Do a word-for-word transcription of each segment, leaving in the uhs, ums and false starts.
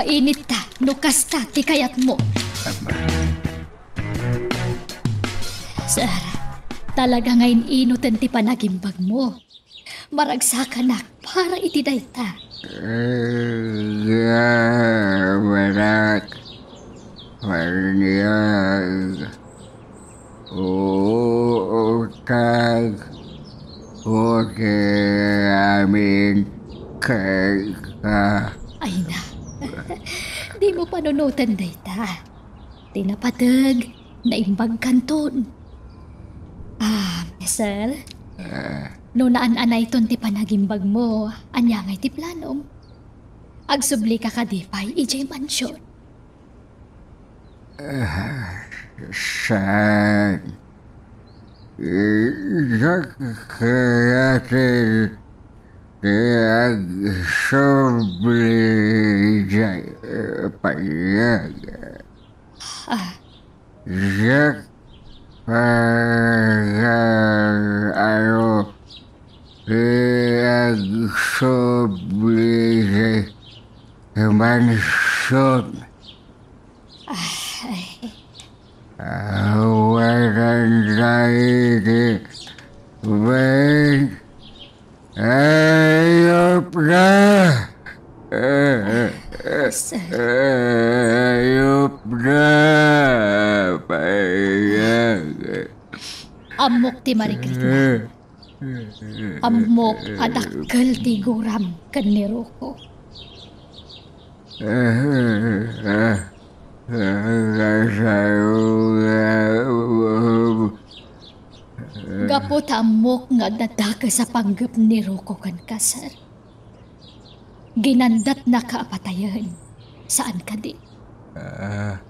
Painitta no kasta ti kayatmo. Sir, talaga nga in-inuten ti panagimbagmo. Maragsakanak para iti dayta. Aya, barak, paniag, uutag, uti amin, kayka. Ay na, di mo panunoten dayta. Ti napateg, naimbagkanton. Ah, Michelle? Ah. No naan-anayton ti panagimbagmo, ania ngay ti planom? Agsubli ka kadi pay idiay mansion? Ah, saan? Idiak kayat ti agsubli idiay payag. Ah. Diak pagano ti agsubli idiay mansion. Ay. Awanan tayo ti bank. Ayop na! Sir. Ayop na! Payag. Ammok ti marikrik na. Ammok a dakkel ti guram ken ni Rocco. Gapu ta ammok nga adda dakes a panggep ni Rocco kenka, sir. Ginandatnaka a patayen, saan kadi? Ah,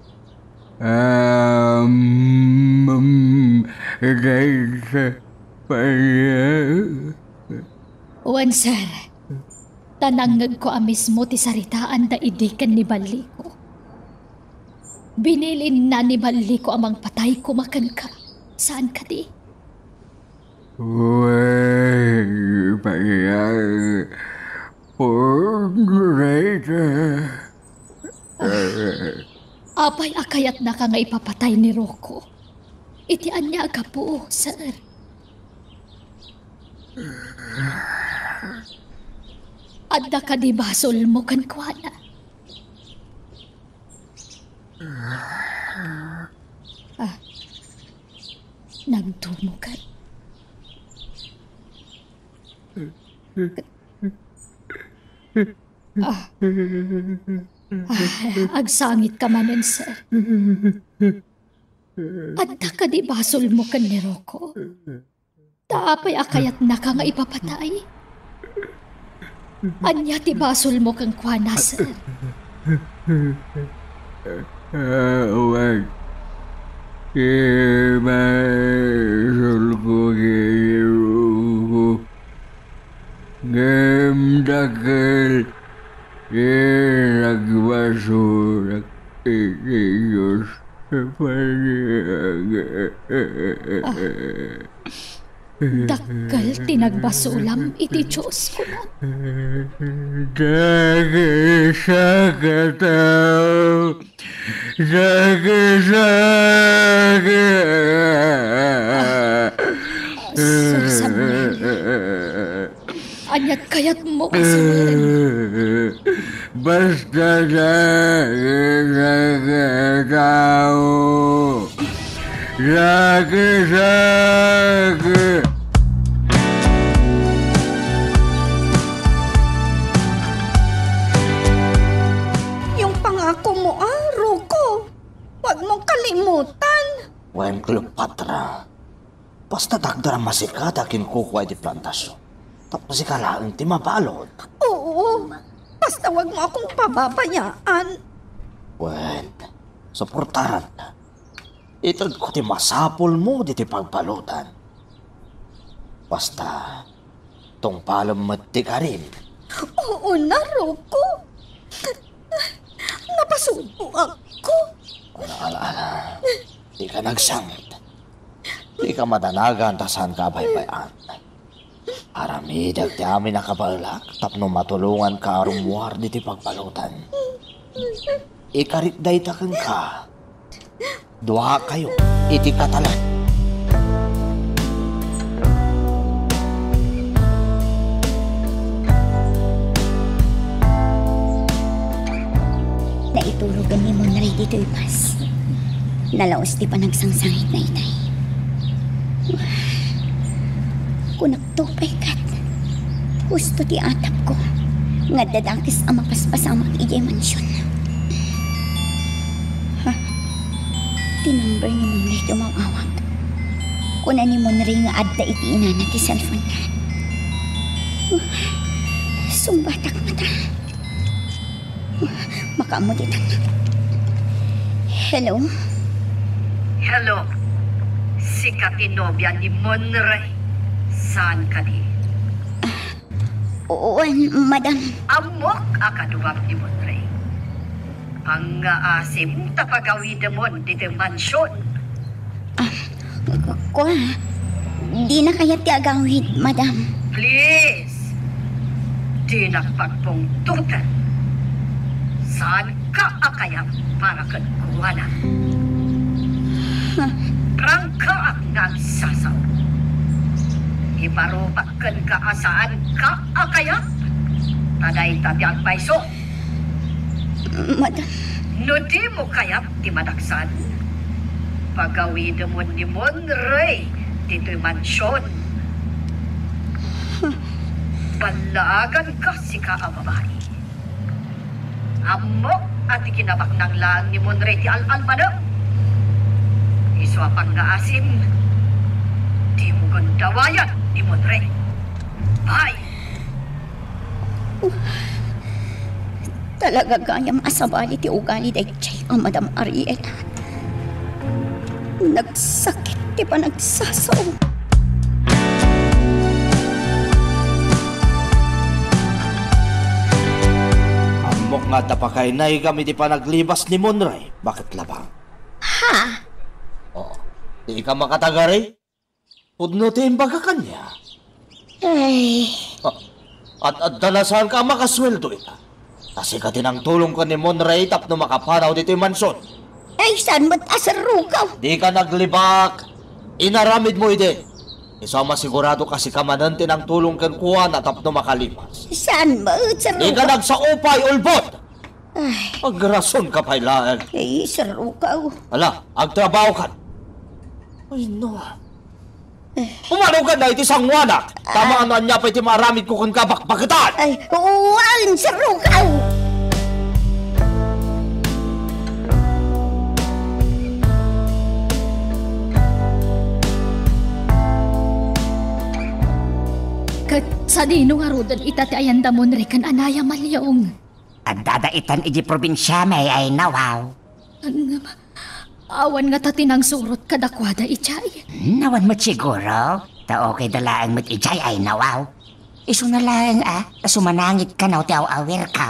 um, um, dayta pay-, Wen, sir. Ta nangngegko a mismo ti saritaanda idi ken ni Balliko. Binilinna ni Balliko a mangpatay koma kenka. Saan kadi? Wen, payag. Pagurayta. Apay a kayatnaka nga ipapatay ni Rocco? Iti ania a gapu, sir? Adda kadi basolmo kenkuana? Ah, nagdumog. Ah. Ah, agsangitka manen, sir. Adda kadi basolmo ken ni Rocco? Ta apay a kayatnaka nga ipapatay? Ania ti basolmo kenkuana, sir? Awan ti basolko ken ni Rocco. Ngem dakkel ti nagbasolak iti Dios. Ah, dakkel ti nagbasolam iti Dios, kunam. Dakes a katao. Dakes a ka- Susanne. Aniat kayatmo, Pastor? Basta dakes a katao. Dakes a ka- Yung pangako mo, ah, Rocco. Huwag mong kalimutan. Wen, Cleopatra. Basta dakdara masikada ken kukua iti plantasyon. Tapno sika laeng ti mabalud. Oo. Basta huwag mo akong pababayaan. Wen, suportaran. Itedko ti masapulmo diti pagbaludan. Basta, tungpalem met ti karim. Oo na, Rocco. Napasuboakko. Ala, ala, ala. Dika nagsangit. Dika madanagan ta saanka a baybay-an. Aramidek ti amin a kabaelak tapno matulonganka a rummuar diti pagbaludan. Ikarik dayta kenka. Duakayo iti katalan. Naiturogen ni Monray ditoy bus. Nalaus ti panagsangsangitna itay. Kunakto pay ket, husto ti atapko nga adda dakes a mapaspasamak idiay mansion. Ha? Ti number ni Monray ti umawawag. Kuna ni Monray nga adda iti inana ti cellphone-na. Sungbatak mata. Makaammo ditan. Hello? Hello. Sika ti nobia ni Monray. Saan kadi? Ah, Wen, madam. Ammok a kaduak ni Monrey. Pangngaasim ta pagawidemon ditoy mansion. Ah, ku-, kua, dina kayat ti agawid, madam. Please, dinak pagpungtoten. Saanka a kayat para kenkuana. Prangkaak nga agsasao. Iparupak kenka a saanka a kayat. Ta dayta ti agpayso. Madam. No dimo kayat ti madaksan, pagawidemon ni Monrey ditoy mansion. Ballaaganka, sika a babai. Ammok a ti kinabaknang laeng ni Monrey ti al-almanem. Isu a pangngaasim, dimo gundawayag ni Monrey. Bye! Talaga gayam a sabali ti ugali daydiay a Madam Ariela. Nagsakit ti panagsasao. Ammok nga adda pakainaygam iti panaglibas ni Monrey. Baket laeng? Ha? Oh, di ka makatagari? Pudno ti imbaga kaniak. Ay. Ah, ad-adda na saanka a makasueldo ita. Ta sika ti nangtulong ken ni Monrey tapno makapanaw ditoy mansion. Ay, saan met a serrukaw? Di ka naglibak. Inaramidmo idi. Isu a masigurado kasika manen ti nangtulong kenkuana tapno makalimas. Saan met, serrukaw? Di ka nagsaupay, ulbod! Ay. Agrasonka pay laeng. Ay, serrukaw. Ala, agtrabahokan. Ay, no. Umano ka na iti sangoanak. Tama, ano ania pay ti maaramidko kenka, bakbaketan? Ay, wen, serrukaw! Ket sadino ngaruden ita ti ayan da Monrey ken anaya, Maliong? Addada itan iti probinsiami, ay nawaw. Ngem, awan ngata ti nangsurot kadakuada idiay? Hmm, awan met siguro. Ta okayda laeng met idiay, ay nawaw. Isuna laeng a, ta sumanangit kano ti aw-awirko.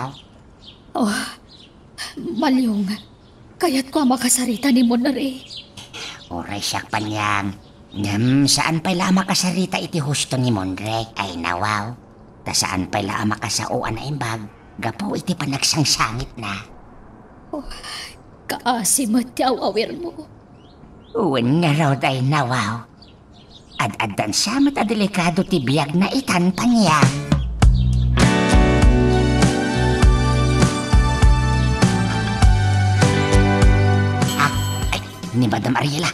Oh, Maliong, kayatko a makasarita ni Monrey. Uray siak, Paniang. Ngem saan pay la a makasarita iti husto ni Monrey, ay nawaw. Ta saan pay la a makasao a naimbag gapu iti panagsangsangitna. Oh, kaasi met ti aw-awirmo. Wen ngarud, ay nawaw. Ad-addan sa met a delikado ti biagna itan, Paniang. Ah, ay, ni Madam Ariela.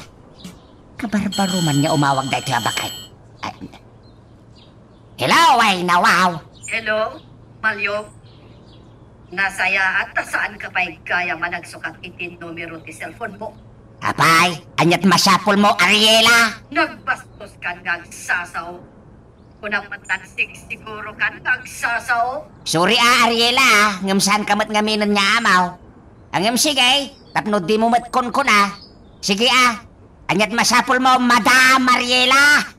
Kabarbaro man nga umawag daytoy a baket. Ay, hello, ay nawaw. Hello, Maliong. Nasayaat ta saanka pay gayam a nagsukat iti numero ti cellphone mo. Apay, aniat masapulmo, Ariela? Nagbastos kan nga agsasao. Kunam met nagsigsiguro kan nga agsasao. Sorry a, Ariela, a, ngem saanka met ngaminen nga amaw. A, ngem sige, tapno dimo met kunkuna. Sige a, aniat masapulmo, Madam Ariela?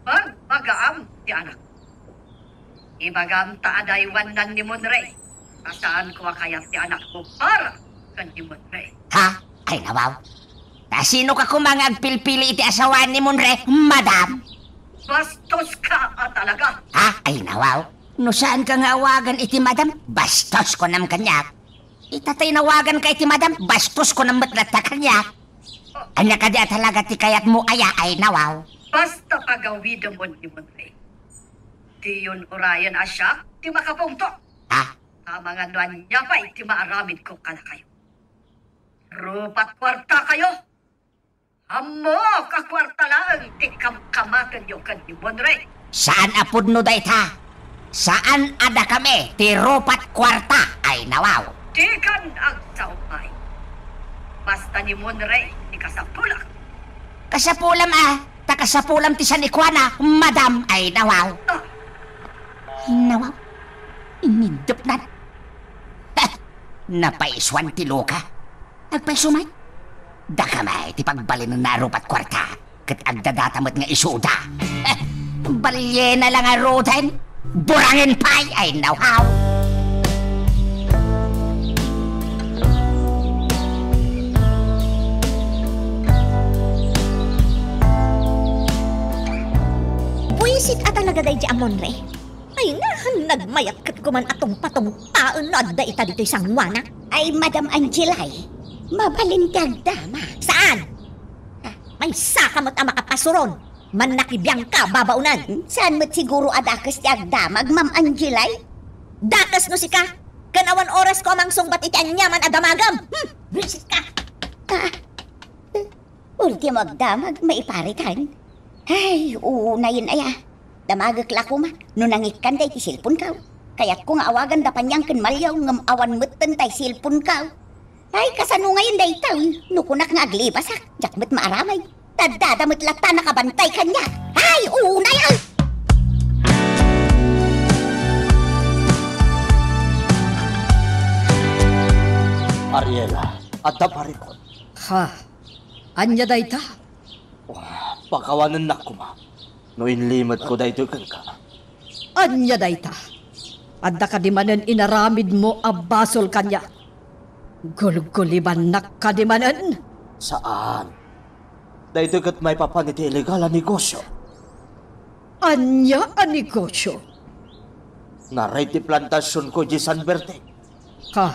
Bagbagaam ti anak. Ibagam ta adaywannan ni Monrey, ta saanko a kayat ti anakko para ken ni Monrey. Ha? Ay, nawaw. Ta sinoka koma nga agpilpili iti asawaen ni Monrey, madam? Bastoska a talaga. Ha? Ay, nawaw. No saanka nga awagan iti madam, bastos kunam kaniak. Ita ta inawaganka iti madam, bastos kunam met latta kaniak. Ania kadi a talaga ti kayatmo aya, ay nawaw? Basta pagawidemon ni Monrey. Diyon urayen a siak ti makapungto. Ah? Amangan no ania pay ti maaramidko kadakayo. Rupat kuartakayo. Ammok a kuarta laeng ti kamkamatenyo ken ni Monrey. Saan a pudno dayta. Saan a dakami ti rupat kuarta, ay nawaw. Dikan agsao pay. Basta ni Monrey ti kasapulak. Kasapulam a, ta kasapulam ti sanikuana, madam, ay nawaw. Ah. Ay nawaw. Inidupnan. Heh, napaisuan ti loka. Agpayso met. Dakami ti pagbalinenna a rupat kuarta, ket agdadata met nga isuda. Heh, baliena la ngaruden. Burangen pay ay nawhaw. Buisit a talaga daydi a Monre. Ay na, nagmayat ket kuman a tungpatungpaen no adda ita ditoy sangoana. Ay, Madam Angelay, mabalin ti agdama. Saan? Maysa ka met a makapasuron. Mannakibiangka, babaonan. Saan met siguro a dakes ti agdamag, Ma'am Angelay? Dakes no sika. Ken awan orasko a mangsungbat iti aniaman a damagem. Hmm, buisit ka. Ah, ultimo agdamag, maiparitan. Ay, unayen aya. Damagek la koma no nangikkan daydi cellphone-ko. Kayatko nga awagan da Panyang ken Maliaw ngem awan metten tay cellphone-ko. Ay, kasano ngayen daytoy? No kunak nga aglibasak, diak met maaramid. Daddada met latta nakabantay kaniak. Ay, unay, ay! Ariela, adda parikot. Ha? Ania dayta? Pakawanennak koma no inlimedko daytoy kenka. Ania dayta? Adda kadi manen inaramidmo a basol kaniak? Gulgulibannak kadi manen? Saan. Daytoy ket maipapan iti illegal a negosyo. Ania a negosyo? Naray ti plantasionko idiay San Bertin. Ha?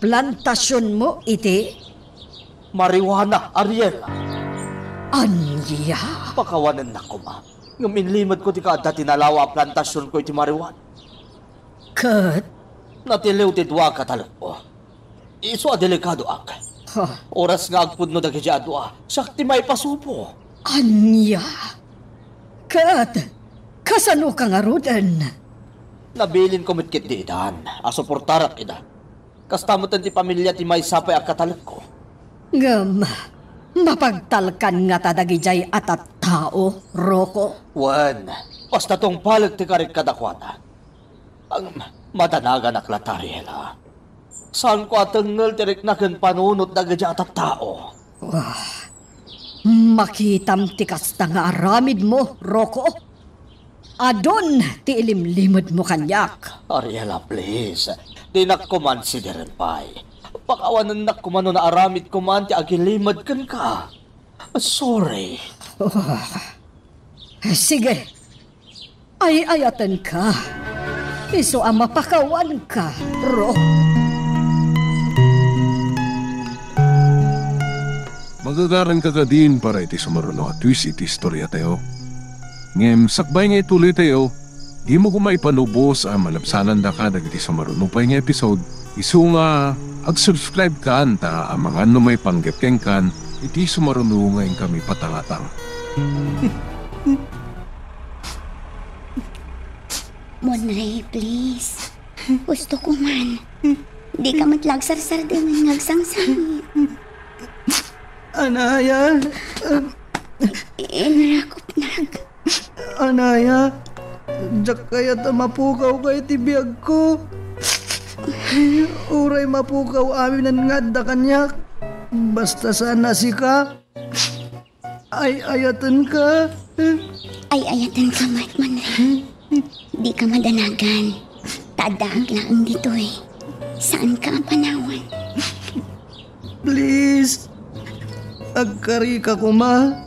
Plantasionmo iti? Marijuana, Ariela. Ania? Pakawanennak koma. Ngem inlimedko ti kaadda ti nalawa a plantasionko iti marijuana. Ket? Natiliw ti dua a katalekko. Isu a delikadoak. Ha? Oras nga agpudno dagiti a dua, siak ti maipasubo. Ania? Ket kasanoka ngaruden? Nabilinko met ketdi idan a suportarak ida. Kasta met ti pamilia ti maysa pay a katalekko. Ngem, mapagtalkan ngata dagidiay a tattao, Rocco? Wen, basta tungpalek ti karik kadakuada. Ang madanaganak latta, Ariela. Saanko a tengngel ti rikna ken panunot dagiti a tattao. Wah, makitam ti kasta nga aramidmo, Rocco. Adun ti ilimlimedmo kaniak. Ariela, please. Dinak koman sidiren pay. Pakawanennak koma no naaramidko man ti agilimed kenka. Sorry. Wah. Sige. Ay-ayatenka. Isu a mapakawanka, Ro. Magagaranka kadin para iti sumaruno a twist iti istoriatayo. Ngem sakbay nga ituloytayo, dimo koma ipanubos a malabsanandaka dagiti sumaruno pay nga episode. Isu nga ag-subscribe kan ta amangan no maipanggep kenkan iti sumaruno nga inkami patangatang. Monre, please. Gusto ko man. Di ka met la agsarsardeng nga agsangsangit. Anaya. Inrakupnak. Anaya, diak kayat a mapukawka iti biagko. Uray mapukaw aminen nga adda kaniak, basta saan a sika. Ay-ayatenka. Ay-ayatenka met, Monre. Dika madanagan. Ta addaak laeng ditoy. Saanka a panawan. Please, agkarika koma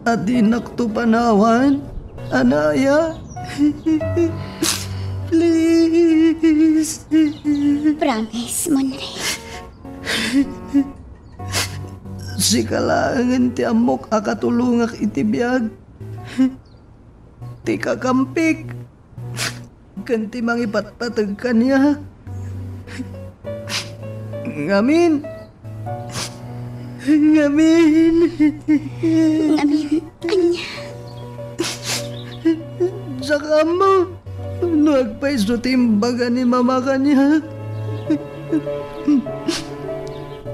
a dinakto panawan, Anaya. Please. Promise, Monre. Sika laengen ti ammok a katulongak iti biag. Ti kakampik. Ken ti mangipatpateg kaniak. Ngamin. Ngamin. Ngamin. Ania? Diak ammo no agpayso ti imbaga ni Mama kaniak.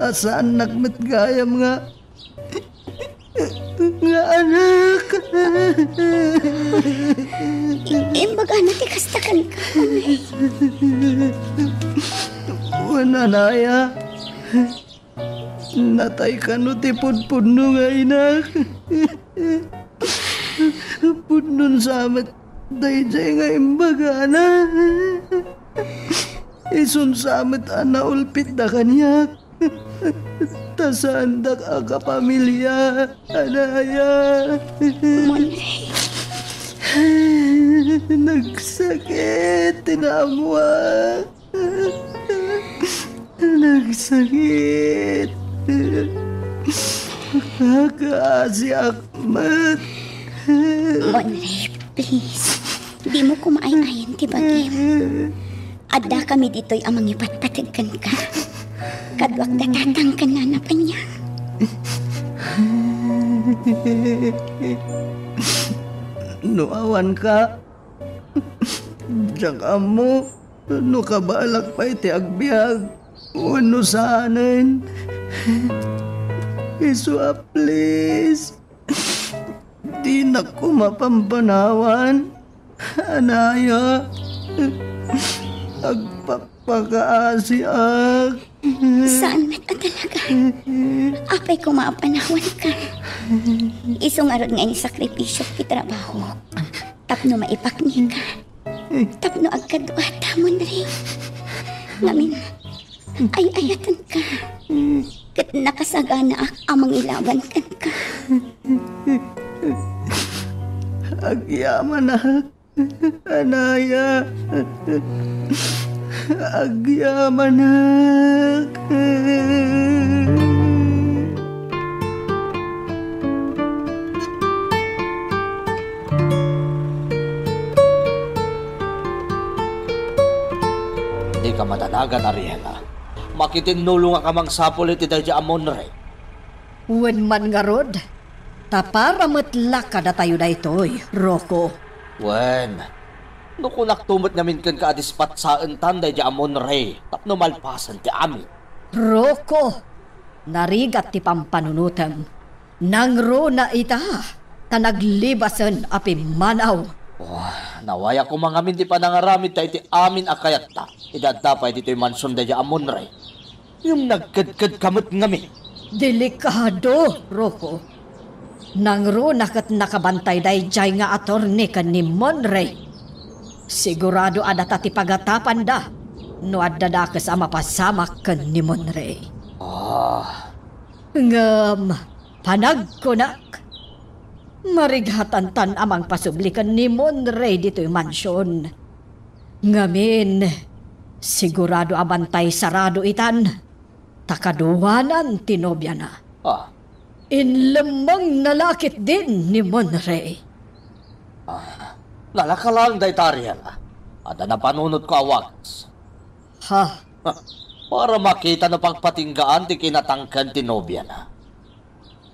A saannak met gayam nga nga anak. I-, imbagana ti kasta kenka, Monre. Wen, Anaya. Natay kano ti pudpudno nga inak. Pudnon sa met daydiay nga imbagana. Isunsa met a naulpitda kaniak. Ta saandak a kapamilya, anaya. Monrey. Nagsakit ti naammoak. Nagsakit. Kakaasiak met. Monrey, please. Dimo koma ay-ayan ti bagim. Addakami ditoy a mangipatpateg kenka. Kaduak da tatang ken nana Panyang. No awanka, diak ammo no kabalak pay ti agbiag wenno saanen. Isu a, please. Dinak koma pampanawan. Anaya, agpakpakaasiak. Saan met a talaga? Apay koma a panawanka? Isu ngarud nga insakripisio ti trabaho tapno maipaknika. Tapno agkaduata, Monrey. Ngamin, ay-ayatenka. Ket nakasaganaak a mangilaban kenka. Agyamanak, anaya. Agyamanak. Dika madanagan, Ariela. Makitinnulongak a mangsapul iti daydiay a Monrey. Wen man ngarud, ta para met la kadatayo daytoy, Rocco. Wen, no kunakto met ngamin kenka a dispatsaentan daydiay a Monrey tapno malpasen ti amin. Rocco, narigat ti pampanunotem. Nangruna ita, ta naglibasen a pimmanaw. Oh, nawayak koma ngamin ti panangaramidta iti amin a kayatta. Idi adda pay ditoy mansion daydiay a Monrey. Ngem nagkedkedka met ngamin. Delikado, Rocco. Nangruna ket nakabantay daydiay nga atorni ken ni Monrey. Sigurado a data ti pagatapanda no adda dakes a mapasamak ken ni Monrey. Ah. Ngem, panagkunak, marigatantan a mangpasubli ken ni Monrey ditoy mansion. Ngamin, sigurado a bantay sarado itan, ta kaduanan ti nobiana. Ah. Inlemmengna la ketdin ni Monrey. Ah, nalaka laeng dayta, Ariela. Adda napanunotko a wagas. Ha? Ha, para makita no pagpatinggaan ti kinatangken ti nobiana.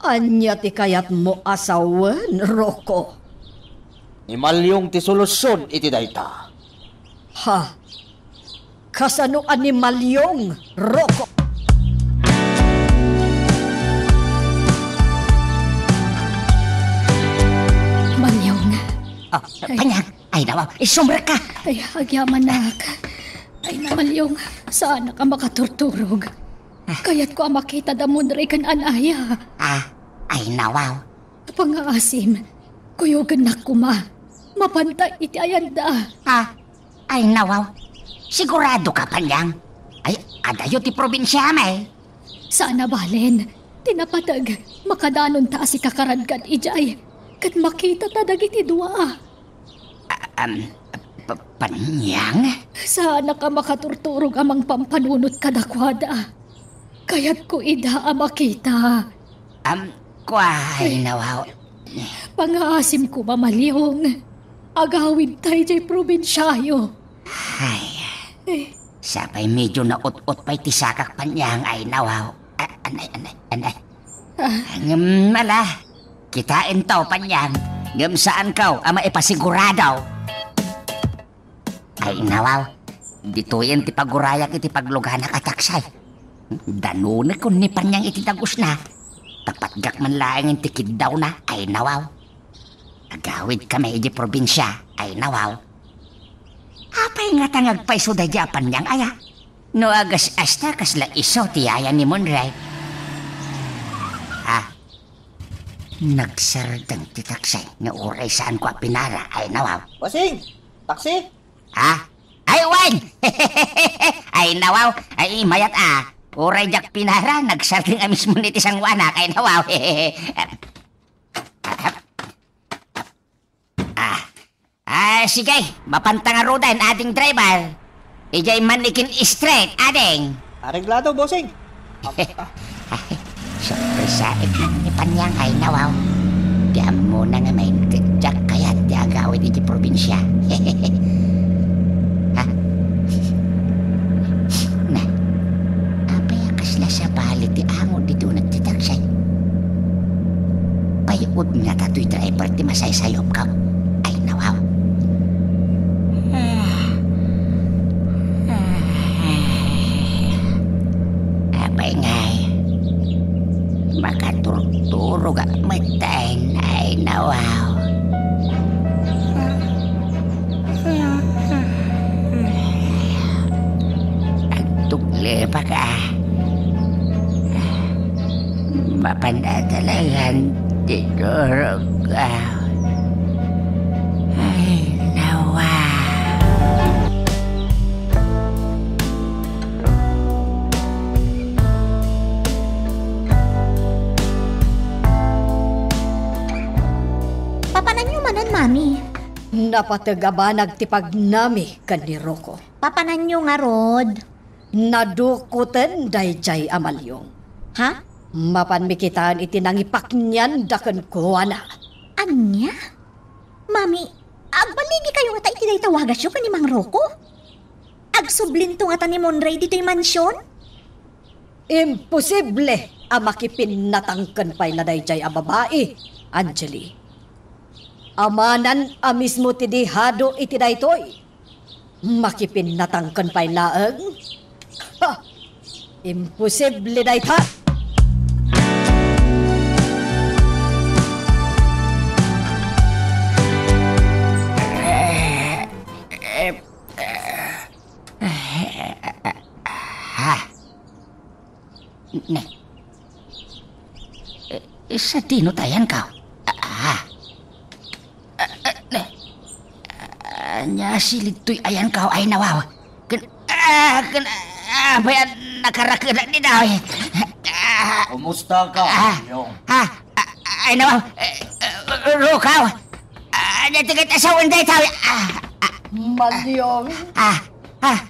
Ania ti kayatmo a sawen, Rocco? Ni Malyong ti solusion iti dayta. Ha? Kasano a ni Malyong, Rocco? Malyong. Ah, ay. Panyang, ay, nawa, isumrek ka. Ay, agyamanak. Ay, na, Malyong, saanak a makaturturog. Ah. Kayatko a makita da Monrey ken anaya. Ah, ay, nawaw. Pangaasim, kuyogennak koma. Mapanta iti ayanda. Ah, ay, nawaw. Sigurado ka, Panyang? Ay, adayo ti probinsia, may. Saan a balen. Ti napateg, makadanonta a sikakaragad idiay. Ket makitata dagiti dua. Ah, um, p-, Panyang? Saanak a makaturturog a mangpampanunot kadakuada. Kayatko ida a makita. Um, kua, ay, nawaw. Pangaasim koma, Malyong. Agawidta idiay probinsiayo. Ay. Eh. Sapay medyo naut-ot pay ti sakak, Panyang, ay, nawaw. A-, anay, anay, anay. Ah. Ngem ala, kitaentaw, Panyang, ngem saankaw a maipasigurado. Ay, nawaw, ditoyen ti pagurayak iti pagluganak a taksay. Danonekon ni Panyang iti dagusna. Tapatgak man laengen ti kiddawna, ay, nawaw. Agawidkami idi probinsia, ay, nawaw. Apay ngata nga agpayso daydi a Panyang aya? No agas-asta kasla isu ti yaya ni Monrey. Ah. Nagsardeng ti taksi nga uray saanko a pinara, ay nawaw. Bossing! Taksi! Ha? Ay, wen! Ay, nawaw! Ay, mayat a. Uray diak pinara, nagsardeng a mismo iti sangoanak, ay nawaw. Ah, ah, sige, mapanta ngaruden, ading driver. Idiay Manikin Street, ading. Areglado, bossing. Ay, sorpresaek man ni Panyang, ay nawaw. Ti ammona nga main ket diak kayat ti agawid iti probinsia. Ha? Na, apay a kasla sabali ti ango ditoy nagtitaksay? Pay-od ngata toy driver ti masaysayopko? Ay, nawaw. Apay ngay, makaturturogak metten, ay nawaw. Agtuklipaka. Mapan a talagan ti turogko. Ay, nawaw. Papananyo manen, Mami? Napateg a banag ti pagnami ken ni Rocco. Papananyo ngarud? Nadukoten daydiay a Malyong. Ha? Mapanmi kitaen iti nangipaknianda kenkuana. Ania? Mami, agballigikayo ngata iti dayta wagasyo ken ni Mang Rocco? Agsublinto ngata ni Monray ditoy mansion? Imposible a makipinnatangken pay la daydiay a babai, Angeli. Amanan a mismo ti dehado iti daytoy. Makipinnatangken pay laeng? Ha! Imposible dayta! Ha? Ne. Eh, sadino ti ayanko? Ah. Ah, ah, ne. Ania silidtoy ayanko, ay nawaw. Ken, ah, ken, ah, apay a nakarakedak ditoy? Ah. Kumusta ka, ah, Malyong? Ah, ah, ay nawaw. Eh, eh, Rocco. Ah, ania ti kayat a sawen daytoy? Ah, ah. Malyong. Ah, ah.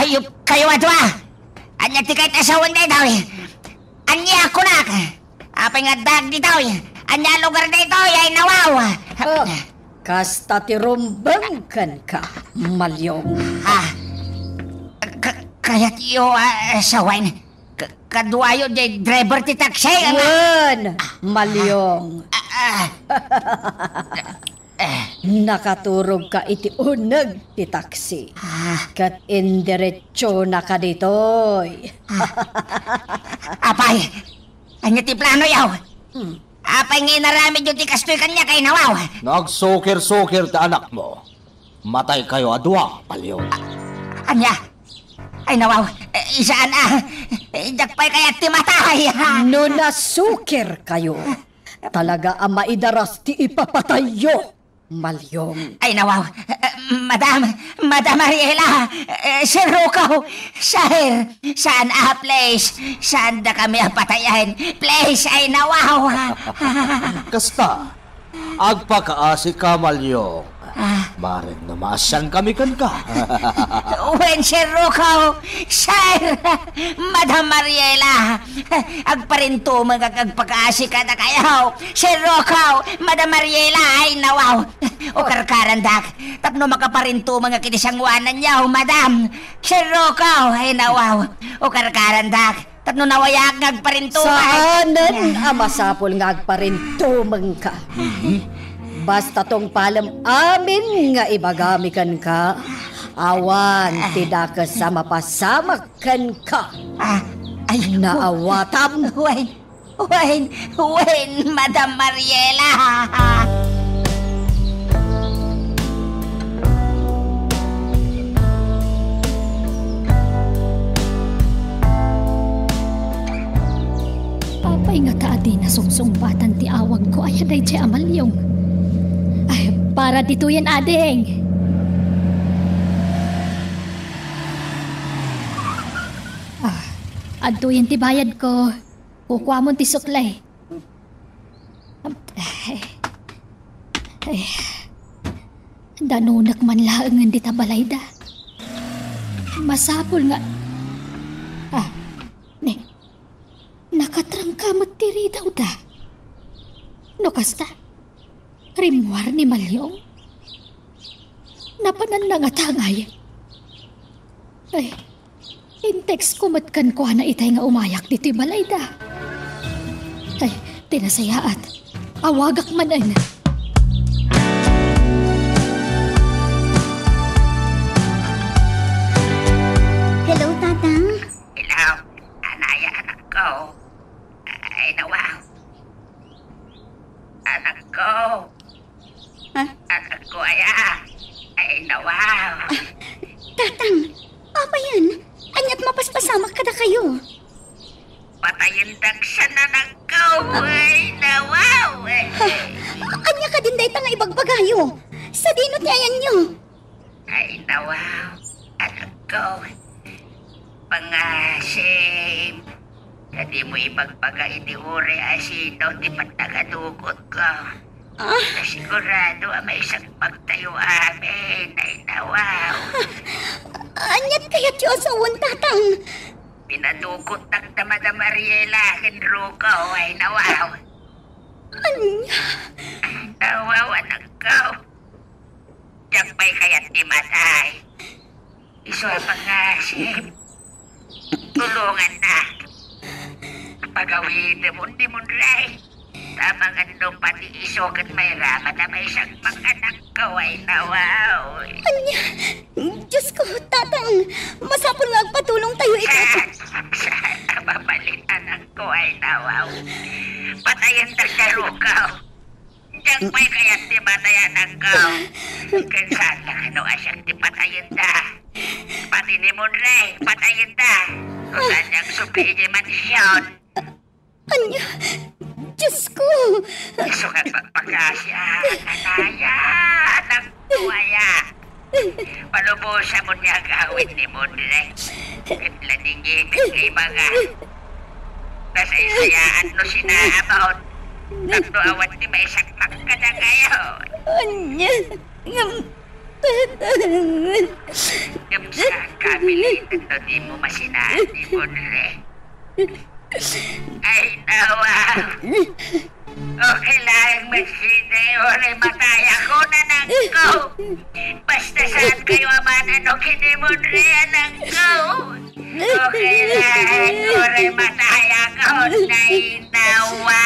Ayupkayo a dua! Ania ti kayat a sawen daytoy? Ania kunak? Apay nga addaak ditoy? Ania a lugar daytoy, ay nawaw? Oh, kasta ti rumbeng kenka, Malyong. Ah, ka-, kayatyo a sawen? Ka-, kaduayo diay driver ti taksi, nga? Wen, Malyong. Ah, ah. Nakaturogka iti uneg ti taksi. Ah. Ket indiretsonaka ditoy. Ah. Apay, ania ti planoyo? Hmm. Apay nga inaramidyo ti kastoy kaniak, ay nawaw? No agsukir-sukir ti anakmo, mataykayo a dua, Malyong. A-, ania? Ay nawaw, eh, saan a, eh, diak pay kayat ti matay. No nasukirkayo, talaga a maidaras ti ipapatayyo, Malyong. Ay nawaw, eh, Madam, Madam Mariela, eh, Sir Rocco, Sir, saan a, please, saandakami a patayen, please, ay nawaw. Kasta, agpakaasika, Malyong. Ah. Maring no maasiankami kenka. Wen, Sir Rocco, Sir, Madam Mariela, agparintumengak, agpakaasi kadakayo. Sir Rocco, Madam Mariela, ay nawaw. O, karkarandak, tapno makaparintumengak iti sangoananyo, Madam. Sir Rocco, ay nawaw. O, karkarandak. Tapno nawayaak nga agparintumeng. Saanen a masapul nga agparintumengka. Mhm. Basta tungpalem amin nga ibagami kenka, awan ti dakes a mapasamak kenka. Ah, ay, naawatam. Wen, wen, wen, Madam Mariela. Apay ngata a dinak Sungsungbatan ti awagko aya daydiay a malliong. Ay, para ditoyen, ading! Ah, adtoyen ti bayadko. Kukuamon ti sukli. Ay, ay, danunek man laengen dita balayda. Masapul nga, ah, ni, nakatrangka met ti ridawda. No kasta, rimmuar ni Malyong. Napananna ngata ngay. Ay, in-text ko met kenkuana itay nga umayak ditoy balayda. Ay, ti nasayaat. Awagak manen. Hello, Tatang. Hello, Anaya, anakko. Ay, nawa. Anakko. Ha? Anakko aya. Ay, nawa. Ah, Tatang, apay yan? Aniat mapaspasamak kadakayo? Patayendak siya, anakko. Ay, nawa. Ha? Ania kadin dayta nga ibagbagayo? Sadino ti ayanyo? Ay, nawa, anakko. Pangasim, ta dimo ibagbaga iti uray a sino ti pannakadukotko. Ah? Ta sigurado a maisagmaktayo amin. Ay, nawa. Aniat kayatyo a sawen, Tatang? Pinadukotnak da Madam Ariela ken Ruko. Ay, nawa. Ania? Nawa, anakko. Diak pay kayat ti matay. Isu a pangasim, tulongannak. Pagawidemon ni Monray. Ta amangan no pati isu ket mairaman a maisagmak, anakko. Ay, nawa. Ania? Diosko, Tatang, masapul nga agpatulongtayo iti... Saan? Saan a mabalin, anakko? Ay, nawa. Patayendak da Ruko. Diak pay kayat ti matay, anakko. Ken saan la kano a siak ti patayenda? Pati ni Monray, patayenda. No saan nga agsubli idiay mansion? Ania? Diosko! Isu nga agpakpakasiak, Anaya, anakko aya. Palubosamon nga agawid ni Monray. Ket ladingit nga ibaga. Nasaysayaat no sinaamon. Tapno awan ti maisagmak kadakayo. Ania? Ngem, Tatang. Ngem saan ka mapilitan no dimo masinaan ni Monray? Ay, nawa. Okay laeng met sida, uray matayakon, anakko. Basta saan kayo a mananok ken ni Monray, anakko. Okay laeng, uray matayakon, ay, nawa.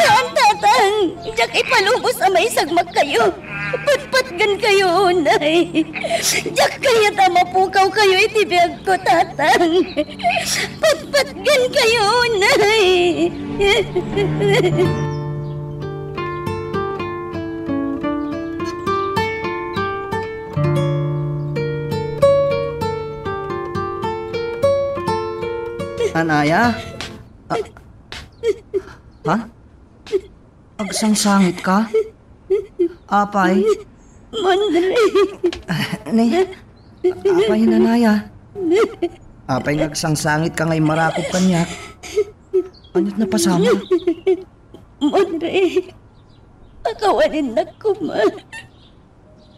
Saan, Tatang. Diak ipalubos a maisagmakkayo. Patpatgenkayo unay. Diak kayat a mapukawkayo iti biagko, Tatang. Patpatgenkayo unay. Anaya? Ah. Ha? Agsangsangitka? Apay? Monray. Ah, ni, apay, Anaya? Apay nga agsangsangitka nga immarakop kaniak? Aniat napasamak? Monray, pakawanennak koma.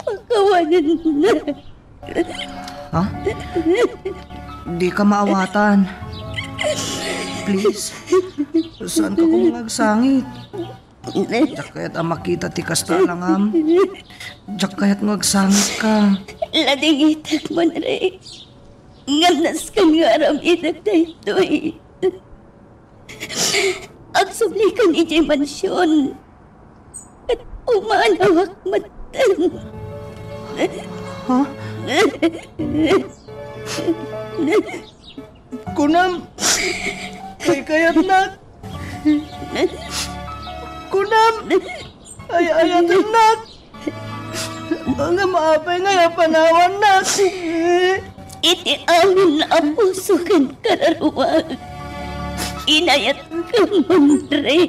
Pakawanennak. Ha? Dika maawatan. Please. Saanka koma nga agsangit. Diak kayat a makita ti kasta a langam. Diak kayat nga agsangitka. Ladingitek, Monray. Ngem nasken nga aramidek daytoy. Agsublikan idiay mansion. Ket pumanawak metten. Ha? Kunam, kaykayatnak. Kunam, ay-ayatennak. Ngem apay ngay a panawannak? Iti amin a puso ken kararuak. Inayatko, Monrey.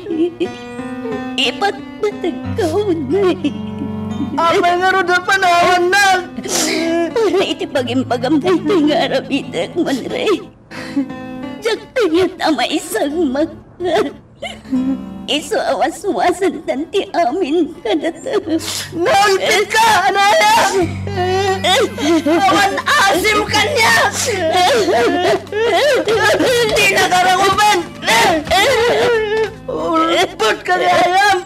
Ipatpategko, Monrey. Apay ngarud a panawannak? Para iti pagimbagam daytoy nga aramidek, Monrey. Diak kayat a maisagmakka. Isu a waswasantan ti amin kadata. Naulpitka, anaya! Awan asim kaniak! Di nakaranguben! Ulpot ka ni ayam!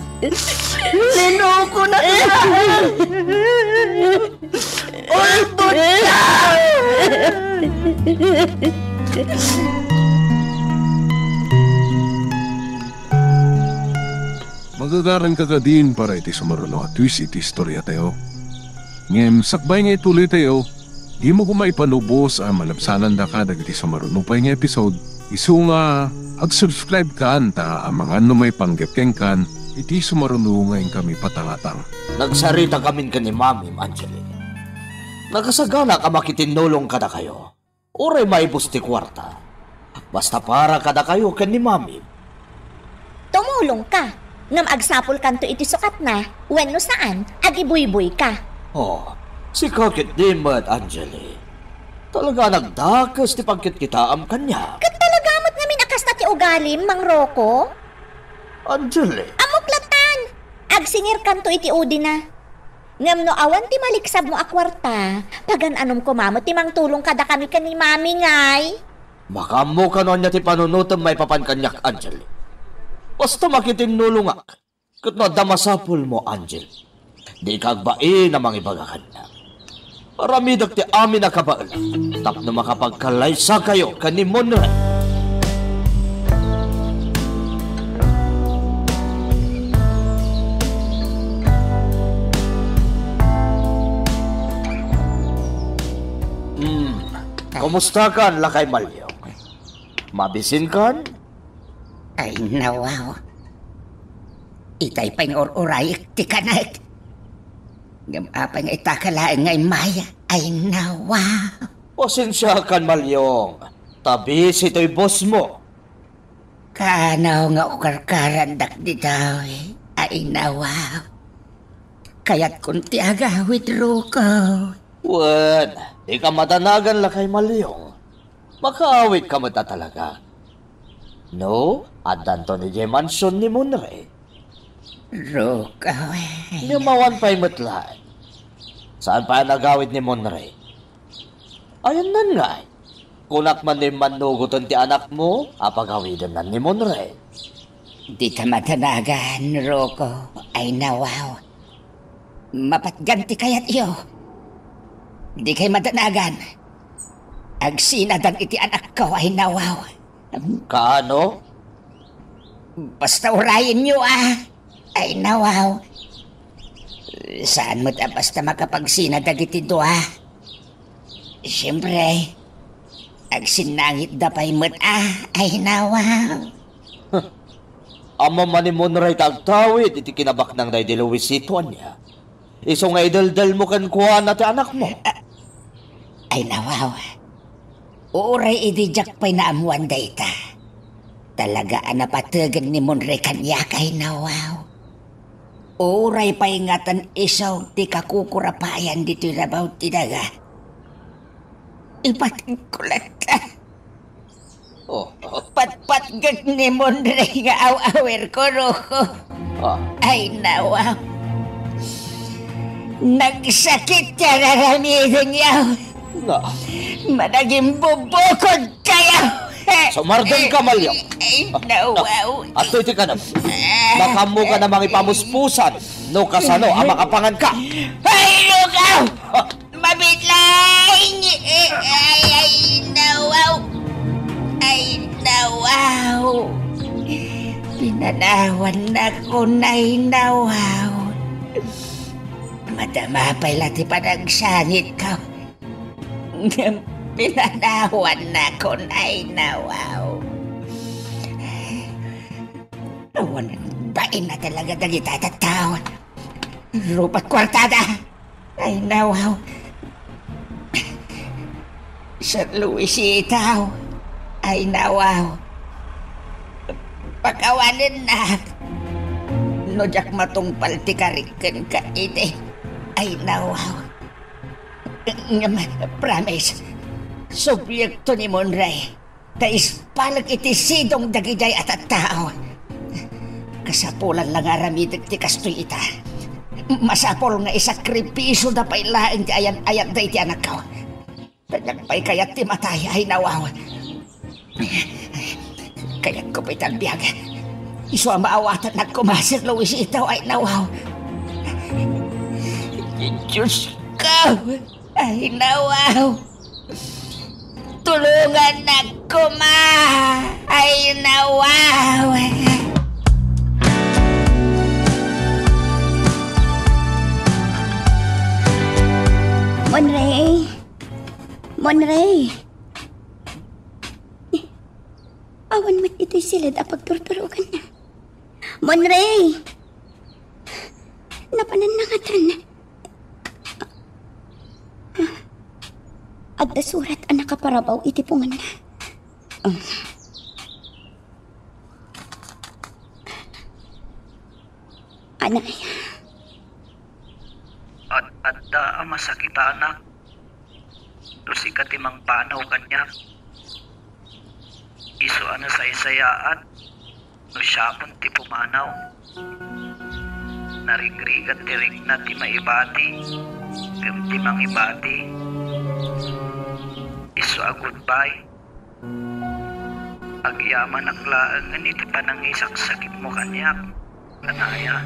Linuko na ka! Ulpot ka! Magagaran ka kadin para iti sumaruno a twist iti istoriatayo. Ngem sakbay nga ituloytayo, dimo koma ipanubos a malabsanandaka dagiti sumaruno pay nga episode. Isu nga ag-subscribe kan ta amangan no maipanggep kenkan iti sumaruno nga inkami patangatang. Nagsaritakamin ken ni Mamim, Angeli. Nakasaganak a makitinnulong kadakayo. Uray maibus ti kuarta. Basta para kadakayo ken ni Mamim. Tumulongka. Ngem agsapulkanto iti sukatna, wenno saan, agibuyboyka. Oh, sika ketdi met, Angeli. Talaga a nagdakes ti pagkitkitaam kaniak. Ket talaga met ngamin a kasta ti ugalim, Mang Rocco? Angeli. Ammok latta! Agsingirkanto iti udina. Ngem no awan ti maliksabmo a kuarta, pagan-anom koma met ti mangtulong kadakami ken ni Mami, ngay. Makaammoka no ania ti panunotem maipapan kaniak, Angeli. Basta makitinnulongak. Ket no adda masapulmo, Angeli, dika agbain a mangibaga kaniak. Aramidek ti amin a kabaelak tapno makapagkallaysakayo ken ni Monrey. Hmm, kumustakan, Lakay Malyong? Mabisinkan? Ay, nawaw. Itay pay nga ur-urayek ti kanek. Ngem apay nga itaka laeng nga immay? Ay, nawaw. Pasensiakan, Malyong. Ta busy toy boss mo. Kano nga ukarkarandak ditoy? Ay, nawaw. Kayatkon ti agawid, Rocco. Wen, dika madanagan, Lakay Malyong. Makaawidka met a talaga. No, addanto idiay mansion ni Monrey. Rocco, eh. Ngem awan pay met laeng. Saan pay a nagawid ni Monrey? Ayannan ngay. Kunak man no immannugoten ti anakmo a pagawidennan ni Monrey. Dika madanagan, Rocco. Ay, nawaw. Mapatgan ti kayatyo. Dikay madanagan. Agsinadan iti anakko, ay, nawaw. Kaano? Basta urayenyo, a. Ay, nawaw. Saan met a basta makapagsina dagiti dua. Siempre, agsinnangitda pay met, a. Ay, nawaw. Ammom a ni Monrey ta agtawid iti kinabaknang daydi Luisito, ania? Isu nga ideldelmo kenkuana ti anakmo. Ay, nawaw. Uray idi diak pay naammoan dayta. Talaga a napategen ni Monrey kaniak, ay, nawaw. Uray pay ngaten isu ti kakukurapayan ditoy rabaw ti daga. Ipateg ko latta. Oh, oh. Patpatgek ni Monrey nga aw-awerko, Rocco. Ah. Ay, nawaw. Nagsakit ti ar-aramidenyo. Nga. Managimbubukodkayo. Sumardengka, Malyong. Ay, nawaw. Ah, adtoy ti kanam. Makaammokan a mangipamuspusan no kasano a makapanganka. Ay, lugaw! Ah. Mabitlay! Ay, ay, nawaw! Ay, nawaw! Pinanawannakon, ay, nawaw! Madama pay la ti panagsangitko. Ngem pinanawannakon, ay, nawaw! Awan bain a talaga dagita a tattao. Rupat kuartada. Ay, nawaw. Sir Luisito. Ay, nawaw. Pakawanennak. No diak matungpal ti karik kenka idi, ay nawaw. Ngem, promise, subliekto ni Monray ta ispalek iti sidong dagidiay a tattao. Kasapulan la nga aramidek ti kastoy ita. Masapul nga isakripisyoda pay laeng ti ayan-ayatda iti anakko. Ta diak pay kayat ti matay, ay nawaw. Kayatko pay ti agbiag. Isu a maawatannak koma, Sir Luisito, ay nawaw. Diyos ko, ay nawaw. Tulongannak koma, ay nawaw. Monray. Monray. Awan met itoy siled a pagturturoganna. Monray! Napananna ngatan. Adda surat a nakaparabaw iti punganna. Anay. Ad-adda a masakitanak no sika ti mangpanaw kaniak. Isu a nasaysayaat no siakon ti pumanaw. Narigrigat ti rikna ti maibati ken ti mangibati. Isu a goodbye. Agyamanak laengen iti panangisaksakitmo kaniak, anaya.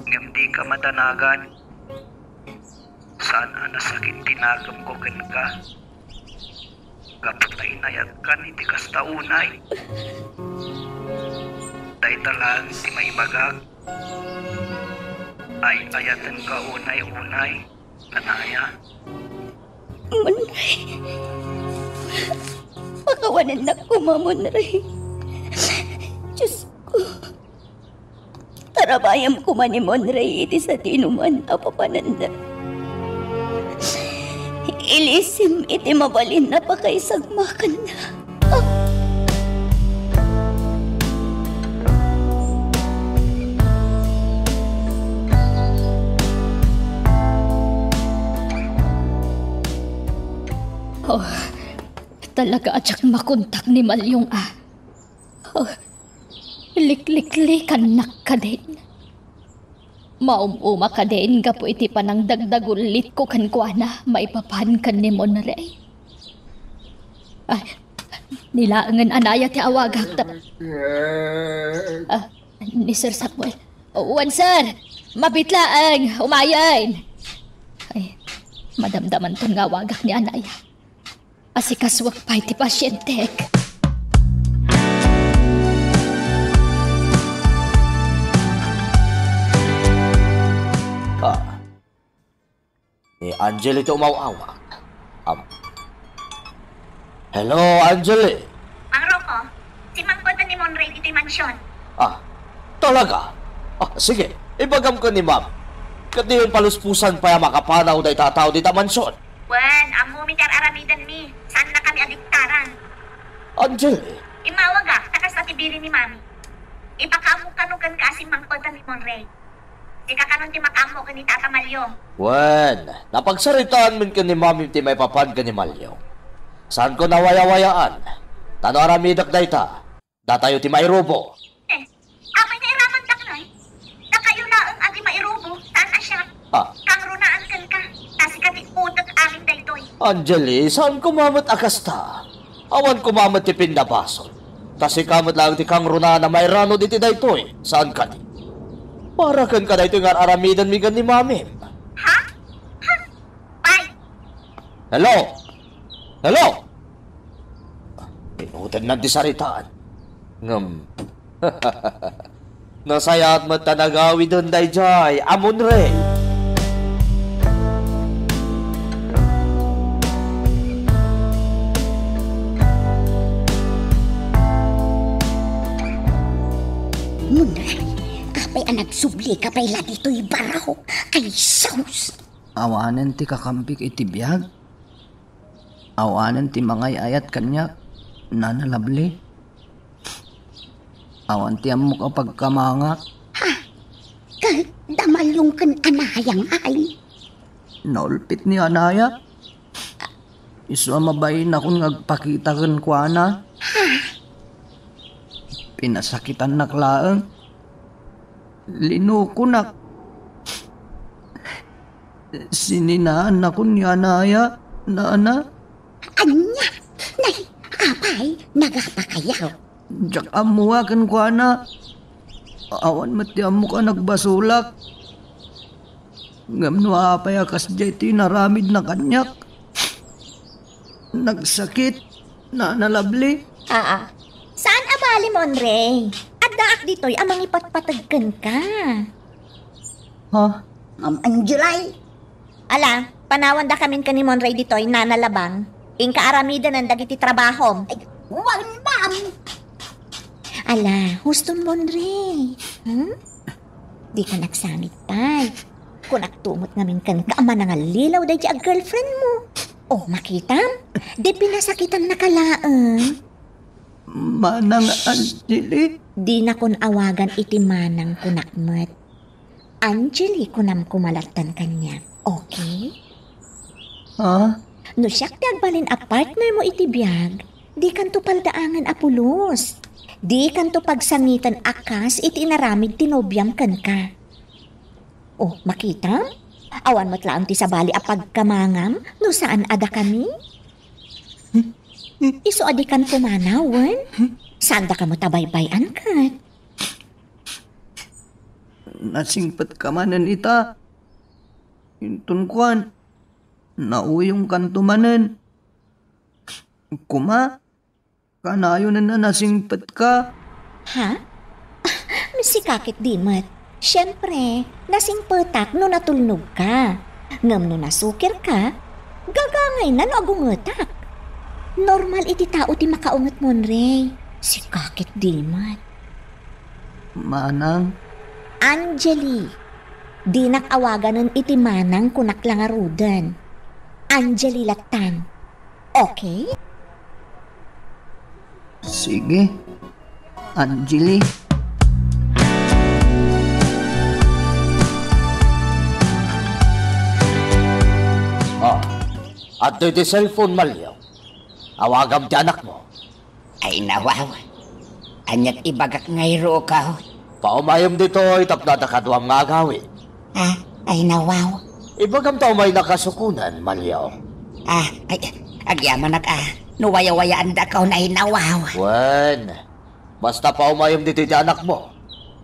Ngem dika madanagan. Saan a nasakit ti nakemko kenka gapu ta inayatkan iti kasta unay. Dayta laeng ti maibagak. Ay-ayatenka unay-unay, anaya. Monray. Pakawanennak koma, Monray. Diyos ko. Tarabayem koma ni Monray iti sadinoman a papananda. Ilisim iti mabalin a pakaisagmakanna. Oh, talaga a diak makontak ni Malyong a. Oh, likliklikannak kadin. Maum-uma kadin gapu iti panangdagdagullitko kenkuana maipapan ken ni Monray. Ay, ni laengen anaya ti awagak ta-, ah, ni Sir Samuel. Wen, sir. Mabiit laeng, umayen. Ay, madamdamanton nga awagak ni anaya. Asikasuak pay ti pasientek. Ah. Ni Angeli ti umaw-awag. Am-, Hello, Angeli. Mang Rocco, simmangpet ni Monray ditoy mansion. Ah, talaga? Ah, sige, ibagam ken ni Ma'am. Ket diyon paluspusan pay a makapanaw dayta a tao dita mansion. Wen, ammomi ti ar-aramidenmi. Saannakami a diktaran. Angeli. Immawagak, ta kasta ti bilin ni Mami. Ipakaammo kano kenka a simmangpet ni Monray. Sika kanon ti makaammo ken ni Tata Malyong. Wen, napagsaritaanmin ken ni Mami ti maipapan ken ni Malyong. Saanko a wayawayaan. Ta no aramidek dayta, datayo ti mairubo. Eh, apay nga iramandak, Nay? Dakayo laeng a di mairubo, saan a siak? Ah. Kangrunaan kenka, ta sika ti utek amin daytoy. Angeli, saan koma met a kasta? Awan koma met ti pinnabasol. Ta sika met laeng ti kangrunaan a mairano ditoy daytoy, saan kadi? Para kenka daytoy nga ar-aramidenmi ken ni Mamim. Ha? Ha? Bye. Hello? Hello? Inutednan ti saritaan. Ngem, nasayaat met ta nagawiden daydiay a Monray. Monray, apay a nagsublika pay la ditoy baro? Ay, sus! Awanen ti kakambik iti biag? Awanen ti mangay-ayat kaniak, Nana Lovely? Awan ti ammok a pagkamangak. Ha? Ket da Malyong ken Anaya ngay? Naulpit ni Anaya. Isu a mabainakon nga agpakita kenkuana. Ha? Pinasakitannak laeng. Linukonak. Sininaannakon ni Anaya, nana. Ania? Nay, apay, nagapakayaw? Diak ammoa kenkuana. Awan met ti ammok a nagbasolak. Ngem no apay a kasdiay ti inaramidna kaniak, nagsakit, Nana Lovely. Aa, saan a bali, Monray? Addaak ditoy a mangipatpateg kenka. Ha? Ma'am Angelay. Ala, panawandakamin ken ni Monray ditoy, Nana Labang. Inka aramidenen dagiti trabahom. Ay, wen, ma'am. Ala, huston, Monray. Hmm? Dika nagsangit pay. Kunakto met ngamin kenka a manangallilaw daydi a girlfriend mo. O, makitam? Di pinasakitannaka laeng. Manang Angeli? Dinakon awagan iti manang, kunak met. Angeli, kunam koma lattan kaniak. Okay? Ha? No siak ti agbalin a partner mo iti biag, dikanto paldaangen a pulos. Dikanto pagsangiten a kas iti inaramid ti nobiam kenka. O, makitam? Awan met laeng ti sabali a pagkamangam no saan a dakami? Isu a dikan pumanaw, wen? Saan daka met a baybay-an ket? Nasingpetka manen ita. Inton kuan, nauyongkanto manen. Koma, kanayonen a nasingpetka. Ha? Sika ket di met. Siempre, nasingpetak no natulnogka. Ngem no nasukirka, gagangayna no agungetak. Normal iti tao ti makaunget, Monray. Sika ket di met. Manang? Angeli. Dinak awaganen iti manang, kunak la ngaruden. Angeli lattan. Okay? Sige. Angeli. Ah, adtoy ti cellphone, Malyong. Awagam ti anakmo. Ay, nawaw. Aniat ibagak ngay, Rukaw? Paumayem ditoy tapno adda kaduam nga agawid. Ah, ay, nawaw. Ibagam ta umay nakasukonan, Malyong. Ah, ay, agyamanak, ah. No wayawayaandakaw, ay, nawaw. Wen, basta paumayem ditoy ti anakmo.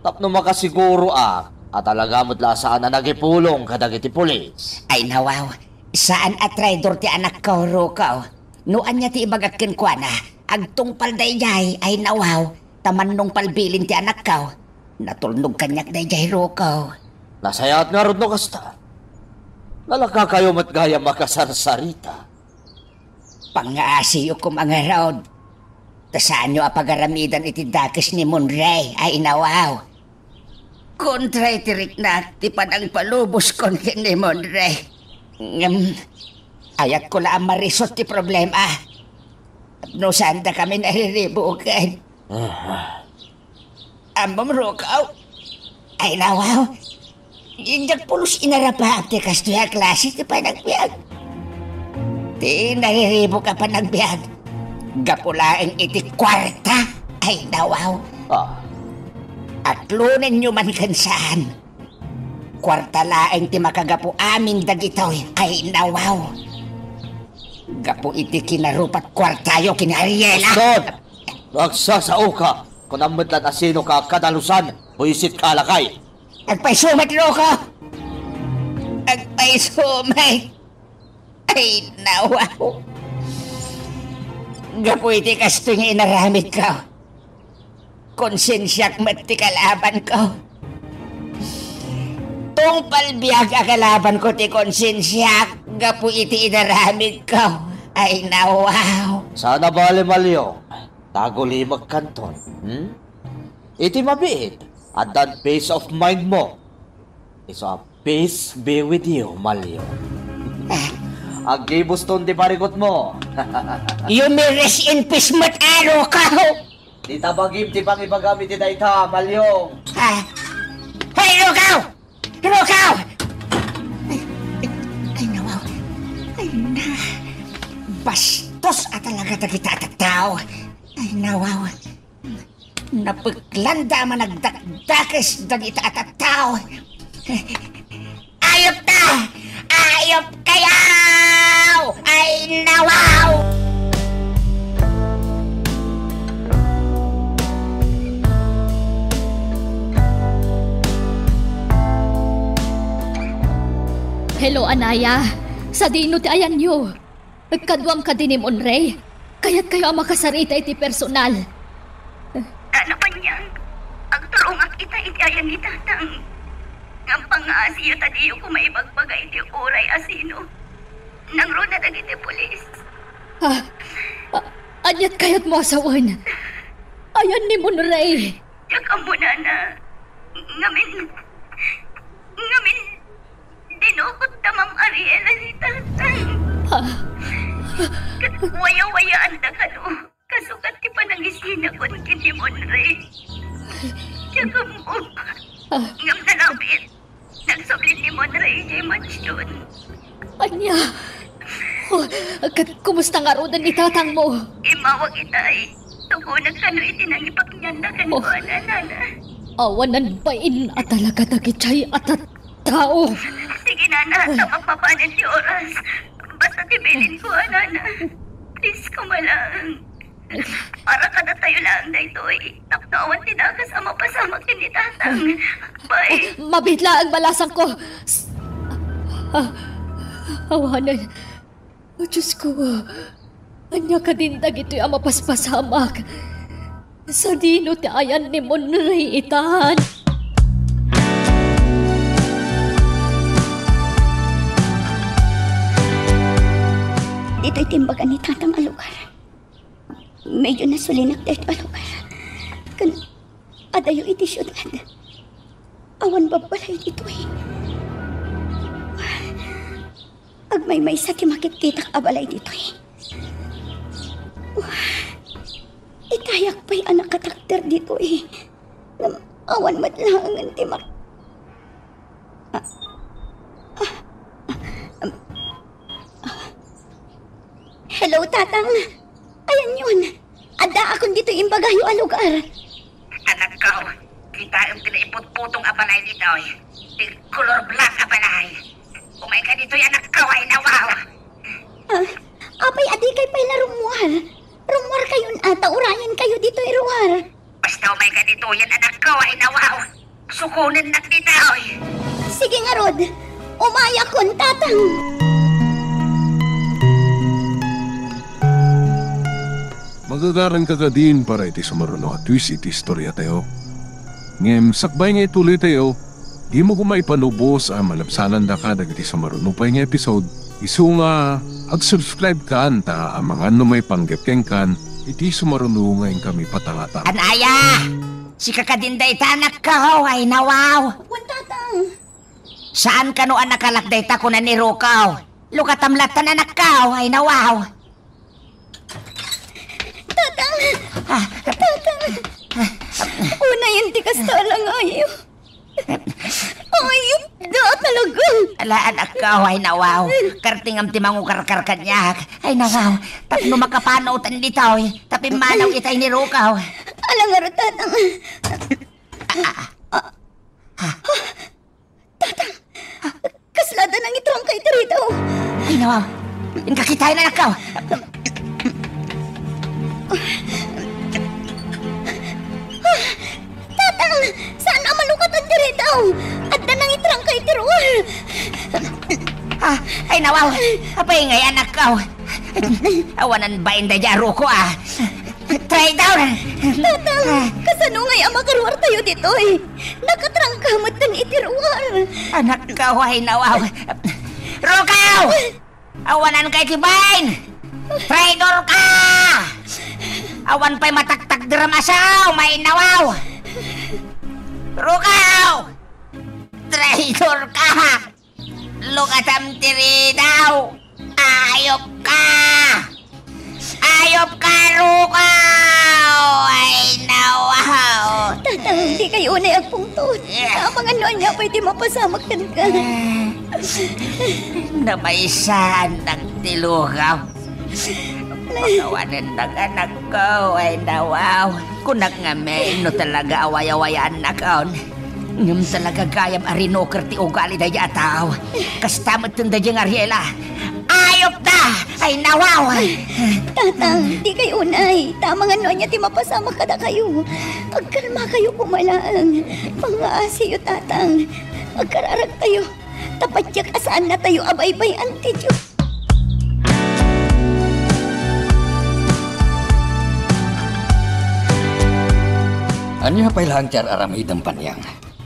Tapno makasiguro a, a talaga met la a saan a nagipulong kadagiti pulis. Ay, nawaw. Saan a traidor ti anakko, Rukaw. No ania ti ibagak kenkuana, agtungpal daydiay, ay nawaw, ta mannungpal bilin ti anakko. Natulnog kaniak daydiay, Rukaw. Nasayaat ngarud no kasta. Nalakakayo met gayam a kasarsarita. Pangngaasiyo koma ngarud. Ta saanyo a pagaramidan iti dakes ni Monray, ay nawaw. Kontra iti riknak ti panangpaluboskon ken ni Monray. Ngem, ayatko la a marisut ti problema. No saandakami nariribuken. Ah. Ammom, Rukaw? Ay, nawaw. Diak pulos inarapaak ti kastoy a klase ti panagbiag. Ti nariribuk a panagbiag, gapu laeng iti kuarta. Ay, nawaw. Ah. Atlonenyo man ken saan. Kuarta laeng ti makagapu amin dagitoy. Ay, nawaw. Gapu iti kinarupat kuartayo ken ni Ariela. Stop! No agsasaoka, kunam met la no asinoka a kadalusan, buisitka a lakay. Agpayso met, Rukaw! Agpayso met! Ay, nawaw! Gapu iti kastoy nga inaramidko, konsensiak met ti kalabanko. Tungpal biag a kalabanko ti konsensiak gapu iti inaramidko. Ay, nawaw! Saan a bale, Malyong. Tagulimekkanton, hmm? Iti mabiit, addan peace of mind mo. Isu a peace be with you, Malyong. Aggibuston ti parikutmo. You may rest in peace met, Rukaw! Dita bagim ti pangibagam iti dayta, Malyong. Ah. Hey, Rukaw! Rukaw! Ay, ay, ay, nawaw. Ay, na. Bastos a talaga dagita a tattao. Ay, nawaw. Napeklanda a managdakdakes dagita a tattao. Ayop ta! Ayop kayo! Ay, nawaw! Hello, Anaya. Sadino ti ayanyo? Kaduam kadi ni Monray? Kayatkayo a makasarita iti personal? Tana Panyang, agturongak ita iti ayan ni Tatang. Ngem pangngaasiyo ta diyo koma ibagbaga iti uray a sino. Nangruna dagiti pulis. Ah, ah, aniat kayatmo a sawen? Ayan ni Monray? Diak ammo, Nana. Ngamin, ngamin, dinukot ta Ma'am Ariela ni Tatang. Ah. Ket wayawayaan da kano. Kasukat ti panangisinakon ken ni Monray. Diak ammo. Ah. Ngem nalabit, nagsubli ni Monray idiay mansion. Ania? Oh, ket kumusta ngaruden ni tatangmo? Immawag itay. Tugonak kano iti nangipaknianna kenkuana, Nana. Awanan bain a talaga dagitoy a tattao. Sige, Nana, ta mapapanen ti oras. Basta ti bilinko, Nana. Please, kumalang. Para kadatayo laeng daytoy. Tapno awan ti dakes a mapasamak ken ni Tatang. Bye. Mabiit laeng balasangko. Ah, awanen. O Diosko, ania kadin dagitoy a mapaspasamak? Sadino ti ayan ni Monray itan? Ditoy ti imbaga ni Tatang a lugar. Medyo nasulinak daytoy a lugar. Ken adayo iti siudad. Awan babbalay ditoy. Agmaymaysa ti makitkitak a balay ditoy. Itayak pay a nakatakder ditoy. Ngem awan met laengen ti mak-, Ah, ah, ah, ah. Hello, Tatang. Ayanyon. Addaakon ditoy imbagayo a lugar. Anakko, kitaem ti naiputputong a balay ditoy. Ti kolor black a balay. Umayka ditoy, anakko, ay nawaw. Ah, apay a dikay pay la rummuar? Rummuarkayon a ta urayenkayo ditoy ruar. Basta umayka ditoyen, anakko, ay nawaw. Sukonennak ditoy. Sige ngarud, umayakon, Tatang. Magagaranka kadin para iti sumaruno a twist iti istoriatayo. Ngem sakbay nga ituloytayo, dimo koma ipanubos a malabsanandaka dagiti sumaruno pay nga episode, isu nga ag-subscribe kan ta amangan no maipanggep kenkan iti sumaruno nga inkami patalatan. Anaya! Sika kadin dayta, anakko, ay nawaw. Wen, Tatang. Saan kano a nakalak dayta, kuna ni Rukaw. Lukatam latta, anakko, ay nawaw. Tatang! Ah. Tatang! Unayen ti kasta a langayo. Ayupda talaga! Ala, anakko, ay nawaw. Kartingam ti mangukarkar kaniak. Ay nawaw, tapno makapanutan ditoy, ta pimmanaw itay ni Rukaw. Ala ngarud, Tatang. Ah, ah. Tatang! Kasla adda nangitrangka iti ridaw. Ay, nawaw. Inka kitaen, anakko. Tatang! Saan a malukatan ti ridaw? Adda nangitrangka iti ruar. Ah, ay, nawaw. Apay ngay, anakko? Awanan bain daydiay a ruko, ah. Traitor! Tatang, kasano ngay a makaruartayo ditoy? Nakatrangka metten iti ruar. Anakko, ay nawaw. Rukaw! Awananka iti bain! Traitor ka! Awan pay mataktakderam a sao, ay nawaw! Rukaw! Traitor ka! Lukatam ti ridaw! Ayop ka! Ayop ka, Rukaw! Ay, Unay agpungtot. Amangan no ania pay ti mapasamak kenka. Namaysaannak ti lugaw. Pakawanennak, anakko, ay nawaw. Kunak ngamin no talaga awayawayaannakon. Ngem talaga gayam a rinuker ti ugali daydi a tao. Kasta met ken daydi nga Ariela. Ayupda! Ay, nawaw! Tatang, dikay unay. Amangan no ania ti mapasamak kadakayo. Agkalmakayo koma laeng. Pangngaasiyo, Tatang. Agkararagtayo. Ta patiek a saannatayo a baybay-an ti Dios. Ania pay laeng ti ar-aramidem, Panyang?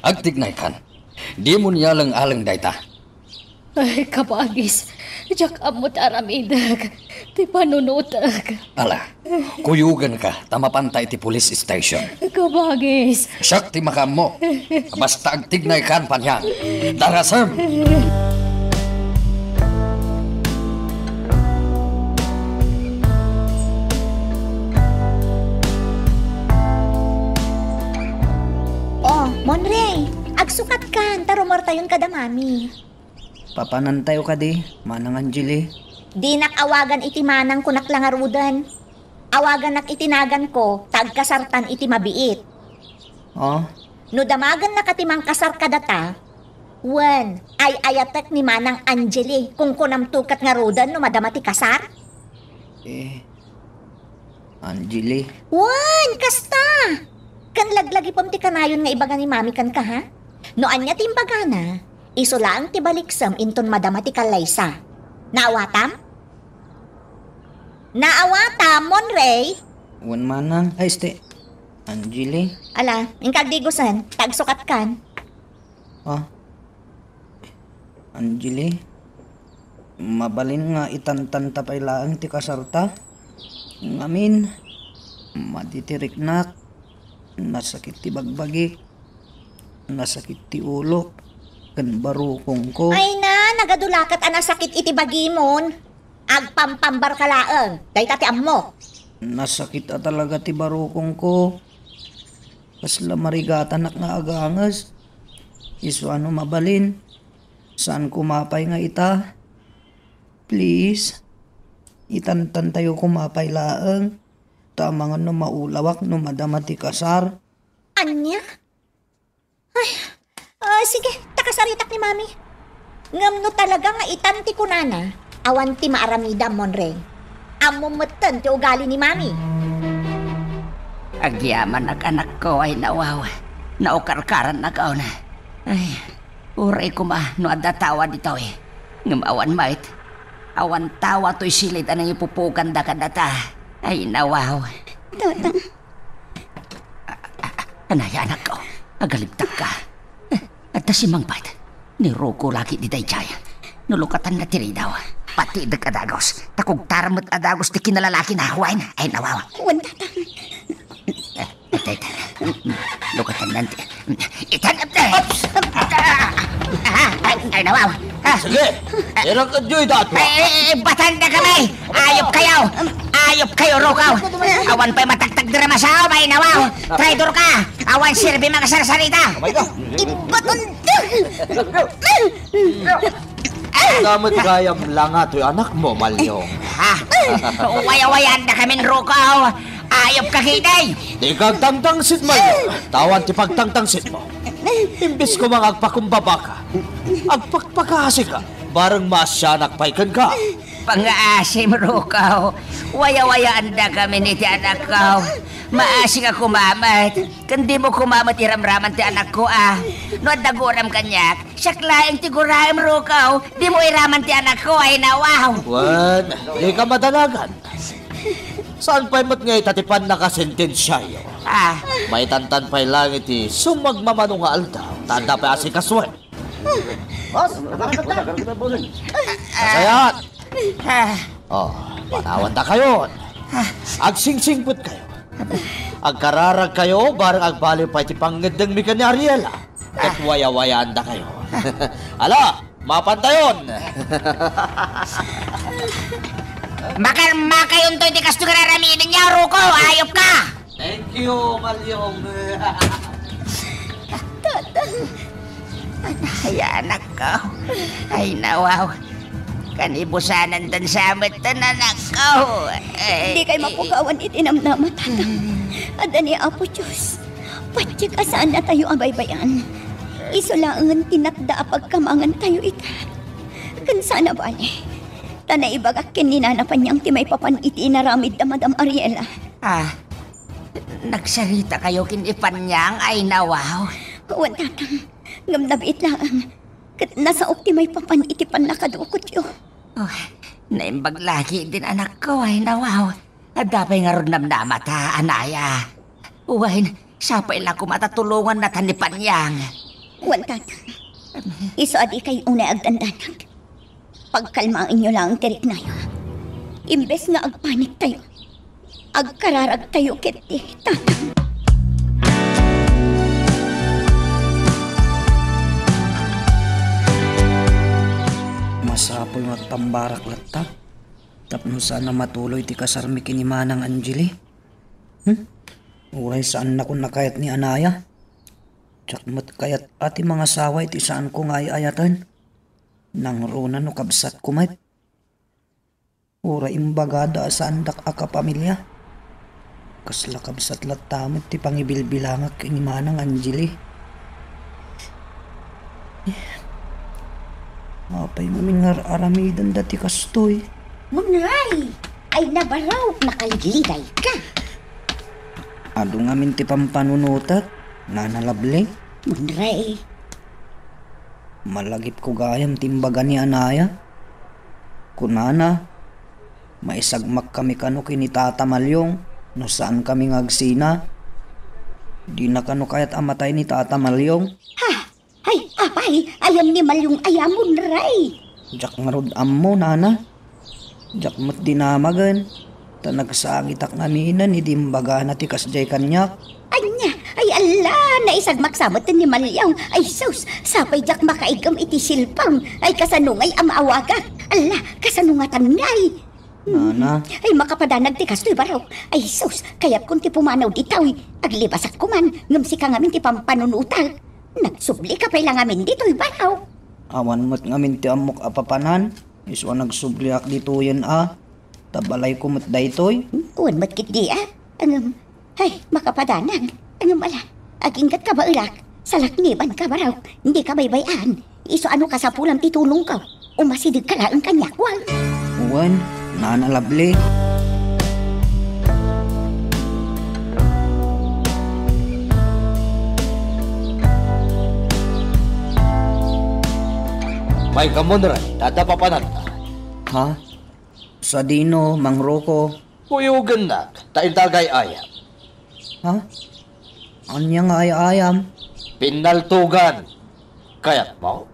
Agtignaykan. Dimo nialeng-aleng dayta. Ay, kabagis, diak ammo ti aramidek ti panunotek. Ala, kuyogenka ta mapanta iti police station. Kabagis. Siak ti makaammo. Basta agtignaykan, Panyang. Darasem! Oh, Monrey, agsukatkan, ta rumuartayon kada Mami. Papanantayo kadi, Manang Angeli? Dinak awagan iti manang, kunak la ngaruden. Awagannak iti naganko, ta agkasartan iti mabiit. Oh? No damagennaka ti mangkasar kadata, wen, ay-ayatek ni Manang Angeli, kunkunamto ket ngaruden no madama ti kasar? Eh, Angeli. Wen, kasta! Ken laglagipem ti kanayon nga ibaga ni Mami kenka, ha? No ania ti imbagana, isu laeng ti baliksem inton madama ti kallaysa. Naawatam? Naawatam, Monrey? Wen manang, ay, este, Angeli. Ala, inka agdigusen, ta agsukatkan. Ah. Angeli, mabalin nga itantanta pay laeng ti kasarta? Ngamin, madi ti riknak, nasakit ti bagbagik, nasakit ti ulok, ken barukongko. Ay na, nagadu la ket a nasakit iti bagimon. Agpampambarka laeng, dayta ti ammok. Nasakit a talaga ti barukongko. Kasla marigatanak nga aganges. Isu a no mabalin, saan koma pay nga ita? Please, itantantayo koma pay laeng, ta amangan no maulawak no madama ti kasar. Ania? Ay, ah, sige, ta kasaritak ni Mami. Ngem no talaga nga itan ti kunana, awan ti maaramidam, Monrey. Ammom metten ti ugali ni Mami. Agyamanak, anakko, ay nawaw. Naukarkarannakon. Ay, uray koma no adda tawa ditoy. Ngem awan met. Awan tawa toy silid a nangipupoganda kadata. Ay, nawaw. Tatang. Anay, anakko, agalibtakka. Eh, adda simmangpet. Ni Rocco lagi didaydiay. No lukatanna ti ridaw, patidek a dagus. Ta kugtaram met a dagus ti kinalalakina. Wen, ay, nawaw. Wen, Tatang. Eh, itay, itay. Lukatanna ti, itan, eh. Oops! Ah, ay, ay, nawaw. Ah. Sige, irakadyo ita, Tatang. Eh, eh, eh, batanda kami. Ayop kayo. Ayop kayo, Rocco. Awan pay matagtag dira masaom, ay, nawaw. Traidor ka. Awan serbi mga sarsarita. Imbatan. Damet gayam la nga toy anakmo, Malyong. Ha? Wayawayaan da kamin, Rocco. Ayop ka, kiday. Di ka agtangtangsit, Malyong. Tawan ti pagtangtangsitmo. Imbes koma nga agpakumbaba ka, agpakpakaasi ka. Bareng maasianak pay kenka. Pangaasim, Rocco. Wayawayaan da kamin iti anakko. Maasi nga koma met. Ken dimo koma met iramraman ti anakko, a. No adda guram kaniak, siak laeng ti guraem, Rocco. Dimo iraman ti anakko, ay nawaw. Wen, di ka madanagan. Saan pay met nga ita ti pannakasentensiayo? Ah. Maitantan pay lang iti sumagmamano nga aldaw. Ta adda pay asikasuen. Boss, nakaragat na. Nasayat! Ah. Oh, panawan da kayon. Agsingsingpet kayo. Agkararag kayo, bareng agbaliw pay ti pangngeddengmi ken ni Ariela. Ket wayawayaan da kayo. Ala, mapan tayon. Makarma kayonto iti kastoy nga raramidenyo, Rocco, ayop ka! Thank you, Malyong. Anaya, anakko. Ay, nawaw. Kanibusanan tan sa met tan, anakko. Ay. Dikay mapukawan iti namnama, Tatang. Adda ni Apo Dios. Patiek a saannatayo a baybay-an. Isu laengen ti natda a pagkamangantayo ita. Ken saan a bale, ta naibagak ken ni Nana Panyang ti maipapan iti inaramid da Madam Ariela. Ah, nagsaritakayo ken ni Panyang, ay, nawaw? Wen, Tatang. Ngem nabiit laeng, ket nasaok ti maipapan iti pannakadukotyo. Oh, naimbag lagi din, anakko, ay, nawaw. Adda pay ngarud namnamata, anaya. Wen, sapay la koma ta tulongannata ni Panyang. Wen, Tatang. Isu a dikay unay agdandanag. Pagkalmaenyo laeng ti riknayo. Imbes nga agpaniktayo, agkararagtayo ketdi, Tatang. Masapul nga agtambarak latta tapno saan a matuloy ti kasarmi ken ni Manang Angeli. Hmm? Uray saannakon a kayat ni anaya. Diak met kayat a ti mangasawa iti saanko nga ay-ayaten. Nangruna no kabsatko met. Uray imbagada a saandak a kapamilya. Kasla kabsat latta met ti pangibilbilangak ken ni Manang Angeli. Eh, apay ngamin nga ar-aramidenda ti kastoy? Munray! Ay, nabarok, nakaliglitayka. Adu ngamin ti pampanunotek, Nana Lovely. Munray. Malagipko gayam ti imbaga ni anaya. Kunana, maisagmakkami kano ken ni Tata Malyong no saankami nga agsina. Dina kano kayat a matay ni Tata Malyong? Ha? Ay, apay, ayam ni Malyong aya, Munray? Diak ngarud ammo, Nana. Diak met dinamagen, ta nagsangitak ngaminen idi imbagana ti kasdiay kaniak. Ania? Ay, alla, naisagmaksa met ni Malyong. Ay, sus, sapay diak makaiggem iti cellphone. Ay, kasano ngay a maawagak? Alla, kasano ngatan ngay? Nana. Ay, makapadanag ti kastoy, barok. Ay, sus, kayatkon ti pumanaw ditoy. Aglibasak koman, ngem sika ngamin ti pampanunotak. Nagsublika pay la ngamin ditoy, barok. Awan met ngamin ti ammok a papanan. Isu a nagsubliak ditoyen a, ta balayko met daytoy. Wen met ketdi a. Ngem, ay, makapadanag. Ngem ala, aginggatka baelak. Salaknibanka, barok. Dika baybay-an. Isu a no kasapulam ti tulongko, umasidegka laeng kaniak, wen? Wen, Nana Lovely. Maikam, Munray, ta adda papananta. Ha? Sadino, Mang Rocco? Kuyogennak, ta inta agay-ayam. Ha? Ania nga ay-ayam? Pinnaltogan. Kayatmo?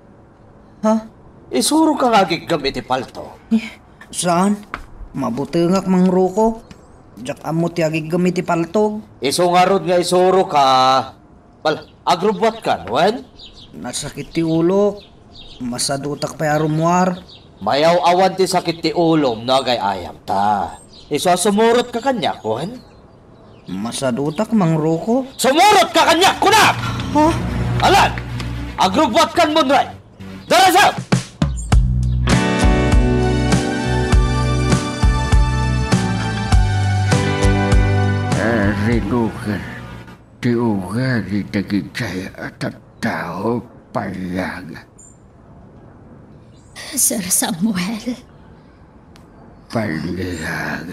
Ha? Isuroka nga agiggem iti paltog. Eh, saan? Mabutengak, Mang Rocco. Diak ammo ti agiggem iti paltog. Isu ngarud nga isuroka. Bala, agrubbuatkan, wen? Nasakit ti ulok. Masadutak pay a rummuar. Mayaw-awan ti sakit ti ulom no agay-ayam ta. Isu a sumurotka kaniak, wen? Masadutak, Mang Rocco. Sumurotka kaniak, kunak! Ha? Alan, agrubbuatkan, Munray. Darasam! Rinugan ti ugali dagiti a tattao, Panyang. Sir Samuel. Panyang.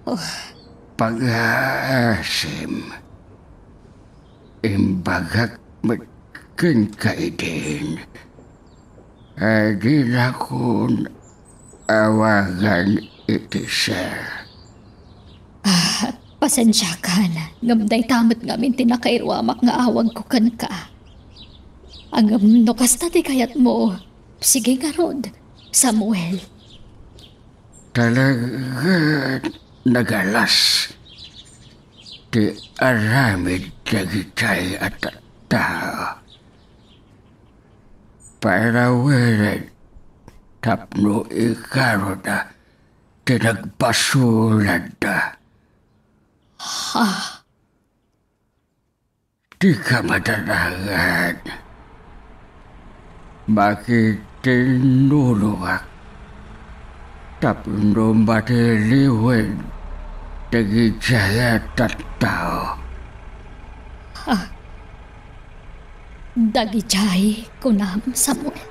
Oh. Pangaasim. Imbagak met kenka idin. Ay, dinakon awagan iti sir. Ah, pasensiakan, ngem dayta met ngamin ti nakairuamak nga awagko kenka. Ngem no kasta ti kayatmo, sige ngarud, Samuel. Talaga nagalas ti aramid dagitay a tattao. Paarawiden tapno ikaruda ti nagbasolanda. Ha? Dika madanagan. Makitinulongak tapno matiliwen dagidiay a tattao. Ha? Dagidiay, kunam, Samuel?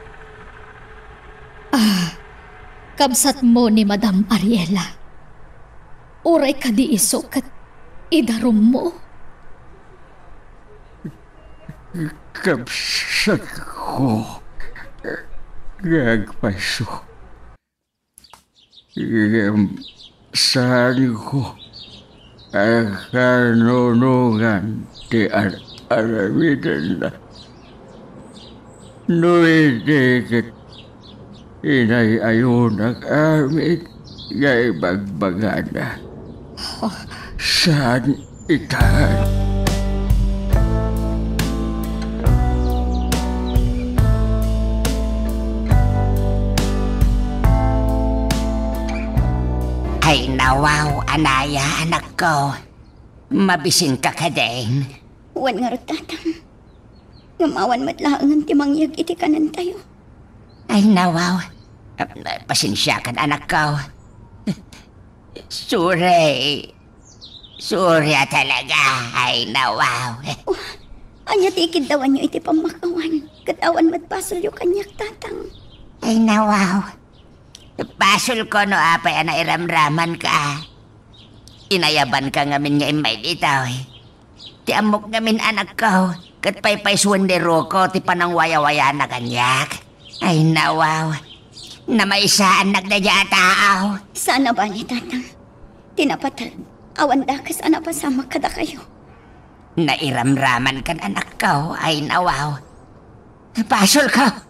Ah, kabsatmo ni Madam Ariela. Uray kadi isu ket idarummo? Kabsatko nga agpayso. Ngem saanko a kanunongan ti ar-aramidenna. No idi ket inay-ayonak amin nga ibagbagana. Saan itan? Ay, nawaw, anaya, anakko. Mabisinka kadin? Wen ngarud, Tatang. Ngem awan met laengen ti mangyeg iti kanentayo. Ay, nawaw. Pasensiakan, anakko. Sorry. Sorry a talaga. Ay, nawaw. Oh, ania ti ikiddawanyo iti pammakawan? Ket awan met basolyo kaniak, Tatang. Ay, nawaw. Basolko no apay a nairamramanka. Inayabanka ngamin nga immay ditoy. Ti ammok ngamin, anakko, ket paypaysuen ni Rocco ti panangwayawayaanna kaniak. Ay, nawaw. Namaysaannak daydiay a tao. Saan a bale, Tatang. Ti napateg, awan dakes a napasamak kadakayo. Nairamramankan, anakko, ay, nawaw. Basolko.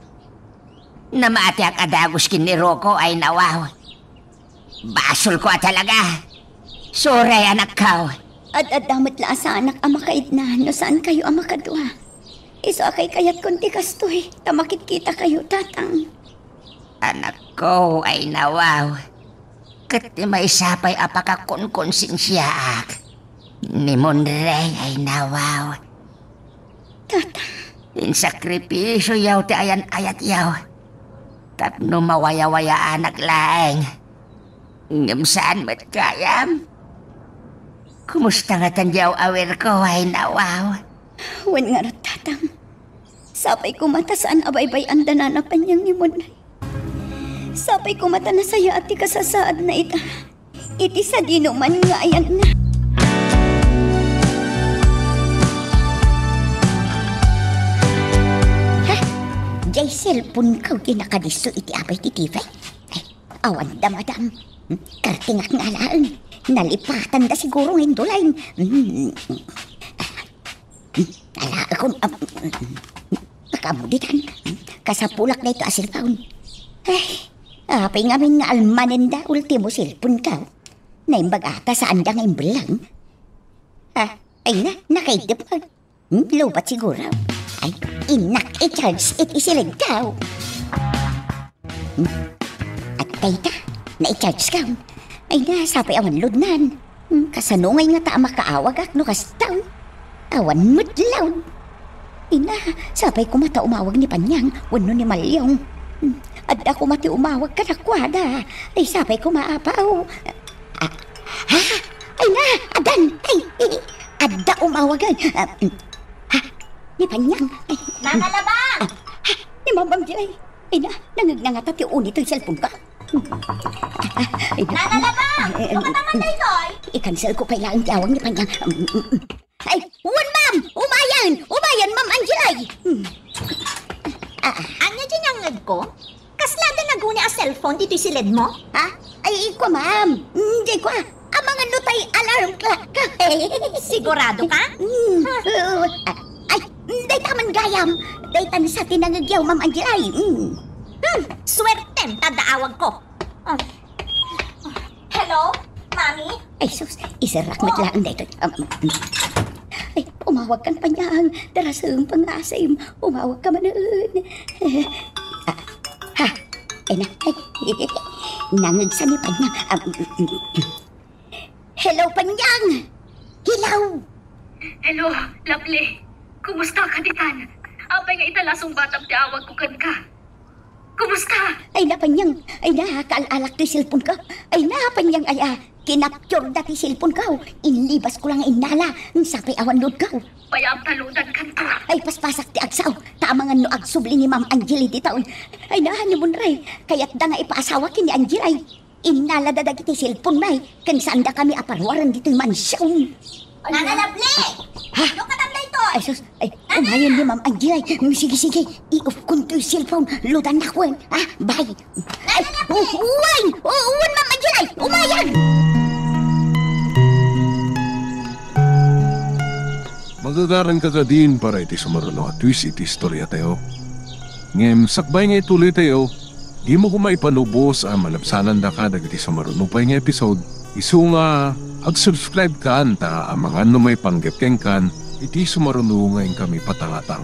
Namatiak a dagus ken ni Rocco, ay, nawaw. Basolko a talaga. Sorry, anakko. Ad-adda met la a saanak a makaidna no saankayo a makadua. Isu a kaykayatkon ti kastoy, ta makitkitakayo, Tatang. Anakko, ay, nawaw. Ket ti maysa pay a pakakonkonsensiaak, ni Monray, ay, nawaw. Tatang. Insakripisioyo ti ayan-ayatyo tapno mawayawayaanak laeng. Ngem saan met gayam? Kumusta ngatan diay aw-awirko, ay, nawaw? Wen ngarud, Tatang. Sapay koma ta saan a baybay-anda nana Panyang ni Monray. Sapay koma ta nasayaat ti kasasaadna ita iti sadinoman nga ayanna. Ha? Diay cellphone-ko ti nakadisso iti apay ti T V? Ay, awan da, madam. Hmm, kartingak nga alaen. Nalipatan da siguro nga indulay. Hmm. Hmm, alaekon, am, hmm, pakaammo ditan. Hmm, kasapulak daytoy a cellphone. Ay, apay ngamin nga almanen da ultimo cellphone-ko? Naimbag a ta saan da nga imbellang. Ah, ay na, nakaidep. Hmm, lowbat siguro. Ay, innak i-charge iti siled-ko. Hmm, at dayta, nai-charge-ko. Ay na, sapay awan load-nan. Hmm, kasano ngay ngata a makaawagak no kasta? Awan met load. Ina, sapay koma ta umawag ni Panyang wenno ni Malyong. Hmm, adda koma ti umawag kadakuada. Ay, sapay koma, apaw. Ah, ha? Ay na, addan. Ay, eh, adda umawagan. Ah, mm. Ha? Ni Panyang. Ay, Nana Labang! Ah, ha? Ni Mamang Jay. Ay na, nangeg na ngata ti uni toy cellphone-ko. Ay na. Nana Labang! Eh, eh, Makatamad daytoy? I-cancel-ko pay laeng ti awag ni Panyang. Mm, mm, mm. Ay, wen, ma'am! Umayen! Umayen, Ma'am Angela! Hmm. Ah, ania diay nangngegko? Kasla adda naguni a cellphone ditoy siledmo? Ha? Ay, kua, ma'am. Hmm, diay kua. Amangan no tay alarm clock-ko. Sigurado ka? Hmm. Ah, ay, hmm, dayta man gayam. Daytan sa ti nangegyo, Ma'am Angela. Hmm. Hmm, swertem ta adda awagko. Ah. Hello, Mami? Ay, sus, iserrak met laeng daytoy. Um, ay, umawagkan, Panyang. Darasem, pangngasim. Umawagka manen. Eh, ah, ha? Ay na. Ay, nangegsa ni Panyang. Um, hello, Panyang! Hello! Hello, Lovely. Kumusta ka ditan? Apay nga ita la sungbatam ti awagko kenka? Kumusta? Ay, napanyang. Ay, na, kaal-alak ti cellphone ko. Ay, napanyang, ay, ah, kinapture da ti cellphone ko. Inlibas ko lang innala. Sapay awan load ko. Payam ta loadan kanto. Ay, paspasak ti agsao. Ta amangan no agsubli ni Ma'am Angeli dita, oy. Ay, na, ni Monray. Kayat da nga ipaasawa ken ni Angel, ay. Innala da dagiti cellphone, may. Ken saan da kami a paruaren ditoy mansion. Nana Lovely! Ha? Ano ka tam daytoy? Ay, sus. Ay, umayon ni Ma'am Angel, ay. Mm, sige, sige. I-off ko toy cellphone. Loadan na ko, eh. Ha? Bye. Ay, u-, uwan! U-, uwan, Ma'am Angel, ay! Umayon! Magagaran ka kadin para iti sumaruno a twist iti istorya tayo. Ngem sakbay nga ituloy tayo, dimo koma ipanubos a malabsanandaka dagiti sumaruno pay nga episode, isu nga ag-subscribe kan ta amangan no maipanggep kenkan iti sumaruno nga inkami patangatang.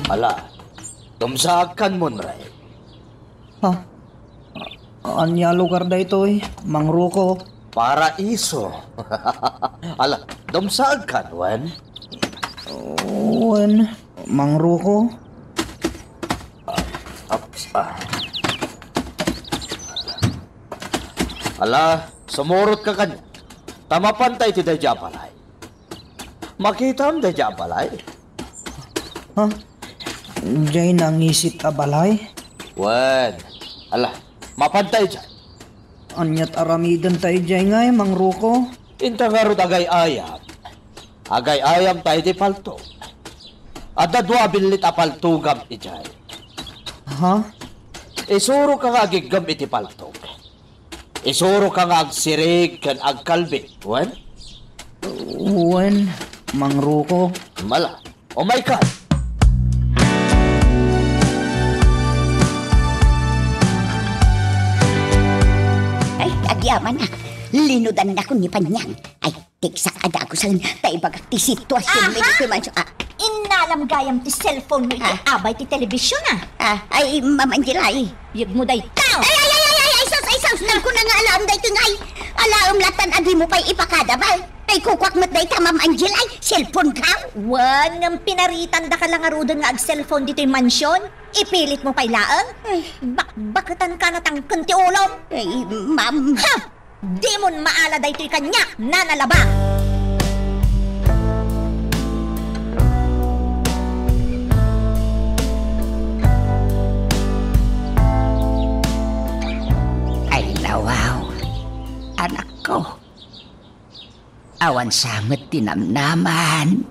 Ala, dumsaag kan, Monray. Ha? Ania lugar daytoy, Mang Ruko? Paraiso. Ala, dumsaag kan, wen? Wen, Mang Ruko? Aps, ah. Ala, sumurot ka kaniak. Ta mapanta iti daydiay a balay. Makitam daydiay a balay? Ha? Diay nangisit a balay? Wen, ala, mapanta idiay. Aniat aramiden ta idiay ngay, Mang Ruko? Inta ngarud agay-ayam. Agay-ayam ta iti paltog. Adda dua a billit a paltogam idiay. Ha? Isuroka nga agiggem iti paltog. Isuroka nga agsirig ken agkalbi, wen? Wen, Mang Ruko. Mala, umayka. Ay, agyamanak. Linudannakon ni Panyang. Ay, tiksak a dagusen, ta ibagak ti situasion mi ditoy mansion. Ah, innalam gayam ti cellphone mo iti abay ti television, ah. Ah, ay, Ma'am Angela, ay. Yegmo dayta. Ay, ay, ay, ay, ay, ay, sus, ay, sus, nagkuna nga alaem daytoy ngay. Alaem latta a dimo pay ipakada, bay. Ay, kukuak met dayta, Ma'am Angel, ay, cellphone ka? Wen, ngem pinaritandaka la ngaruden nga ag-cellphone ditoy mansion? Ipilit mo pay laeng? Ay. Bakbaketan ka natangken ti ulom. Ay, ma'am. Ha! Dimon maala daytoy kaniak, Nana Laba! Ay, nawaw, anakko. Awan sa met ti namnamam.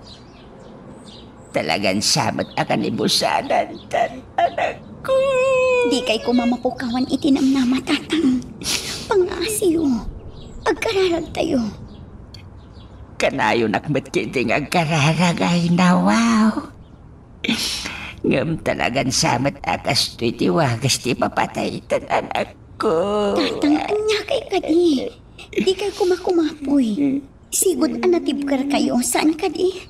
Talagan sa met a kanibusanan, tan anakko. Dikay koma mapukawan iti namnama, Tatang. Pangaasiyo. Agkararagtayo. Kanayonak met ketdi nga agkararag, ay nawaw. Ngem talagan sa met a kastoy ti wagas ti ipapatay, tan anakko. Tatang, ania kay kadi? Dikay koma kumapuy. Sigud a natibkerkayo, saan kadi?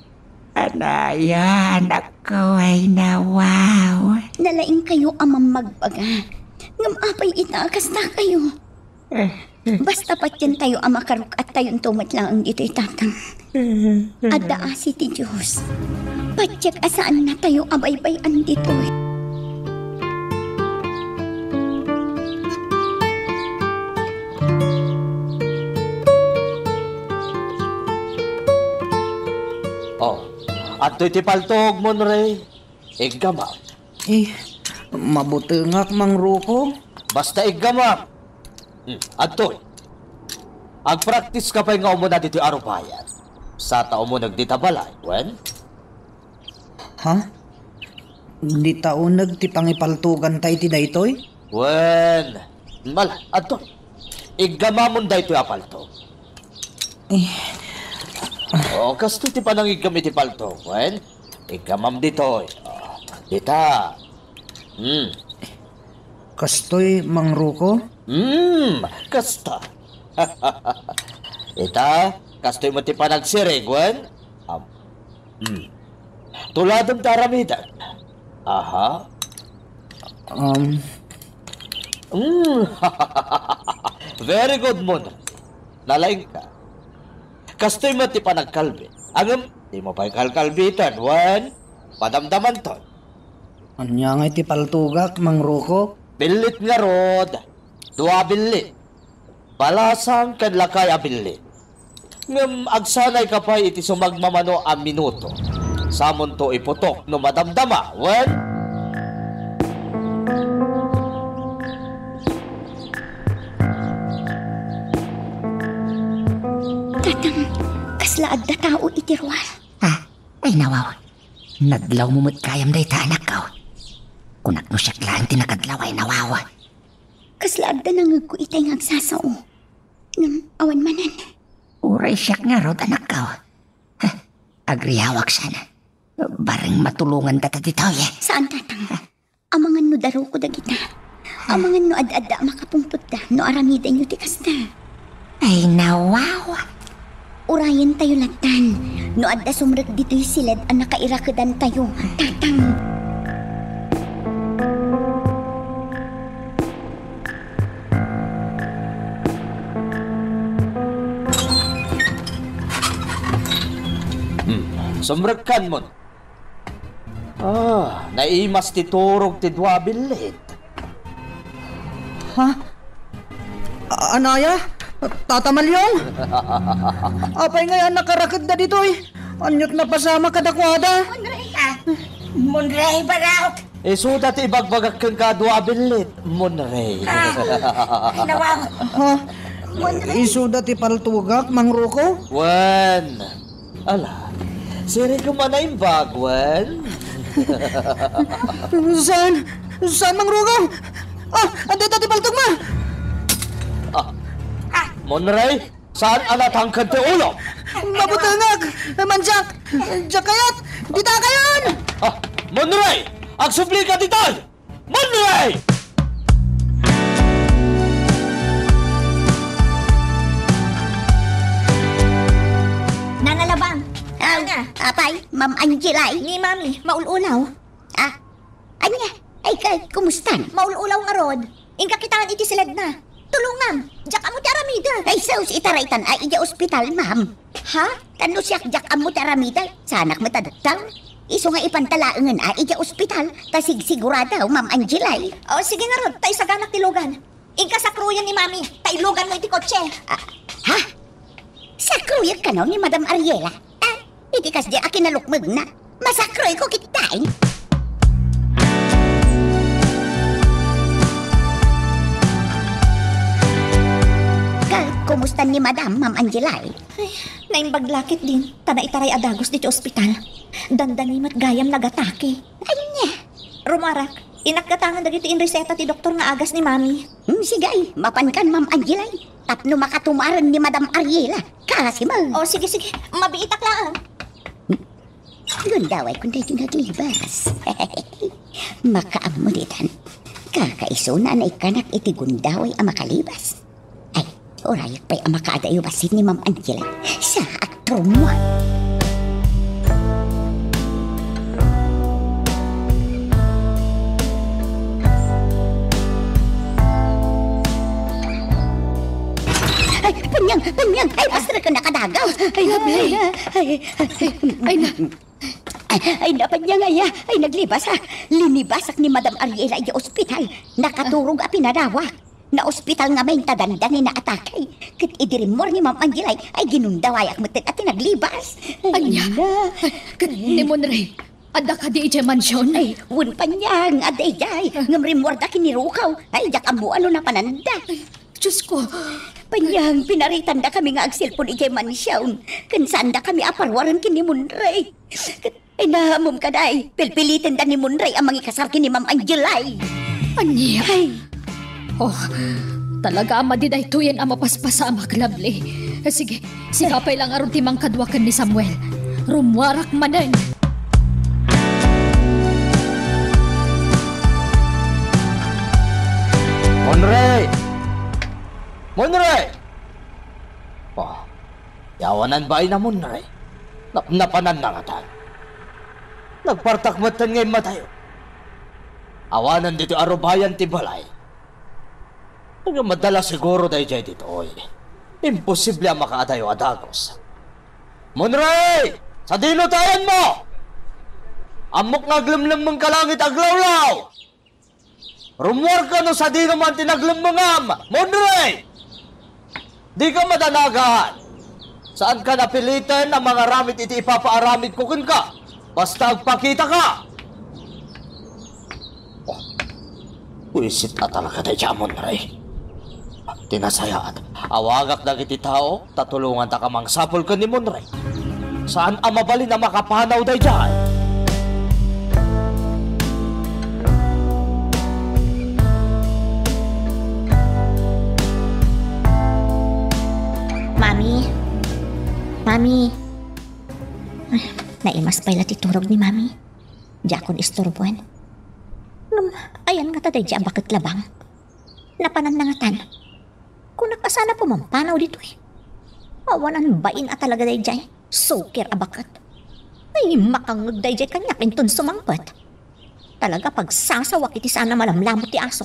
Ania, anakko, ay nawaw. Nalaingkayo a mammagbaga. Ngem apay ita a kastakayo? Basta patientayo a makaruk-attayonto met laeng ditoy, Tatang. Adda asi ti Dios. Patiek a saannatayo a baybay-an ditoy. Oh, adtoy ti paltog, Monray. Iggamam. Eh, mabutengak, Mang Ruko. Basta iggamam. Hmm, adtoy. Agpraktiska pay nga umuna ditoy arupayan. Sa ta umuneg dita balay, wen? Ha? Dita uneg ti pangipaltoganta iti daytoy? Wen, mala, adtoy. Iggamamon daytoy a paltog. Eh. Oh, kastoy ti panangiggam iti paltog, wen? Iggamam ditoy. Oh, dita. Hmm. Kastoy, Mang Ruko? Hmm, kasta. Ita, kastoy met ti panagsirig, wen? Am, hmm. Tuladem ta aramiden. Aha. Um. Mm. Very good, Mon. Nalaingka. Kastoy met ti panagkalbi. Ngem, Dimo pay kalkalbitan, wen? Madamdamanton. Ania ngay ti paltugak, Mang Ruko? Billit ngarud. Dua billit. Balasang ken lakay a billit. Ngem agsanayka pay iti sumagmamano a minuto. Samonto iputok no madamdama, wen? Tatang, kasla adda tao iti ruar. Ah, ay nawaw. Nadlawmo met gayam dayta, anakko. Kunak no siak laeng ti nakadlaw, ay nawaw. Kasla adda nangegko itay nga agsasao. Ngem awan manen. Uray siak ngarud, anakko. Heh, agriawak sana. Bareng matulongan data ditoy, eh. Saan, Tatang? Amangan no daruko dagita. Amangan no ad-adda a makapungpet da no aramidenyo ti kasta. Ay, nawaw. Urayen tayo latan. No adda sumrek ditoy siled a nakairakedan tayo, Tatang. Hmm. Sumrekkan mon. Ah, naimas ti turog ti dua billit. Ha? A-, anaya? Tata Malyong? Apay ngay a nakaraked da ditoy? Anyot napasamak kadakuada? Munray! Ah, Munray, Barok! Isuda ti ibagbagak kenka a dua billit, Munray. Ah, ay, nawaw. Ha? Munray. Isuda ti paltugak, Mang Ruko? Wen. Ala, sirigem a naimbag, wen? Saan? Saan, Mang Ruko? Ah, adda ti paltugmo? Ah, Munray, saan a natangked ti ulo? Mabutengak! Mansiak! Diak kayat! Dita kayon! Ah, Munray! Agsublika ditoy! Munray! Nana Labang! Ah, Nana! Apay, Ma'am Angela, ay? Ni Mami, maul-ulaw. Ah, ania? Ay, ka, kumustan? Maul-ulaw ngarud. Inka kitaen iti siledna. Tulongam! Diak ammo ti aramidek! Ay, sus, itaraytan a idiay ospital, ma'am. Ha? Tano siak diak ammo ti aramidek, saanak met a doktor. Isu nga ipanta laengen a idiay ospital, ta sigsigurado, Ma'am Angela. O, sige ngarud, ta isaganak ti lugan. Inka sakruyen ni Mami, ta iluganmo iti kotse. Ah, ha? Sakruyek kano ni Madam Ariela? Ah, iti kasdi a kinalukmegna, masakroyko ketdi. Ka, kumusta ni Madam, Ma'am Angela? Ay, naimbag la ketdin, ta naitaray a dagus ditoy ospital. Dandani met gayam nagatake. Ania? Rumuarak, inakgatangan dagiti inreseta ti doktor nga agas ni Mami. Hmm, sige, mapankan, Ma'am Angela. Tapno makatumaren ni Madam Ariela. Kasi mo. O, sige, sige. Mabiitak laeng. Gundaway kun daytoy nga aglibas. Makaammo ditan. Kakaisuna a naikkanak iti gundaway a makalibas. Ay, urayak pay a makaadayo bassit ni Ma'am Angela. Sa agturmo. Ay, Panyang! Panyang! Ay, basta ka nakadagaw! Ay, Ay, ay, ay, ay, ay, na. Ay, ay, na, Panyang, ay, ah, ay, naglibasak. Linibasak ni Madam Ariela idiay ospital. Nakaturog a pinadawak. Naospital ngamin ta dandani naatake. Ket idi rimmuar ni Ma'am Angela, ay, ginundawayak met a ti naglibas. Ay, Ania? Na. Ket ni Munray, adda kadi idiay mansion? Ay, wen, Panyang, adda idiay. Ngem rimmuarda ken ni Rukaw. Ay, diak ammo no napananda. Ay, Diyos ko. Panyang, pinaritandakami nga agselpon idiay mansion. Ken saandakami a paruaren ken ni Munray. Ket, ay, naamom kadi, pilpilitenda ni Munray a mangikasar ken ni Ma'am Angela. Ania? Ay. Oh, talaga a madi daytoyen a mapaspasamak, Lovely. Sige, sika pay la ngarud ti mangkadua ken ni Samuel. Rumuarak manen. Munray! Munray! Oh, yawanan baay na Munray. Napnapananna ngatan. Nagpartak metten nga immatayo. Awanen ditoy arubayan ti balay. Ngem adda la siguro daydiay ditoy. Imposible a makaadayo a dagus. Munray! Sadino ti ayanmo? Ammok nga aglemlemmeng ka langit aglawlaw. Rummuarka no sadino man ti naglemmengam, Monrey! Dika madanagan. Saanka napiliten a mangaramid iti ipapaaramidko kenka. Basta agpakitaka. Oh, buisit a talaga dayta a Monrey. Ti nasayaat, awagak dagiti tao ta tulonganta ka mangsapul ken ni Monrey. Saan a mabalin a makapanaw daydiay. Mami. Mami. Ay, naimas pay la ti turog ni Mami. Diakon isturboen. Ngem, ayan ngata daydiay a baket labang. Napananna ngatan. Kunak a saan a pumampanaw ditoy. Awanan bain a talaga daydiay. Sukir a baket. Ay, makangngeg daydiay kaniak inton sumangpet. Talaga pagsasawak iti saan a malamlamut ti aso.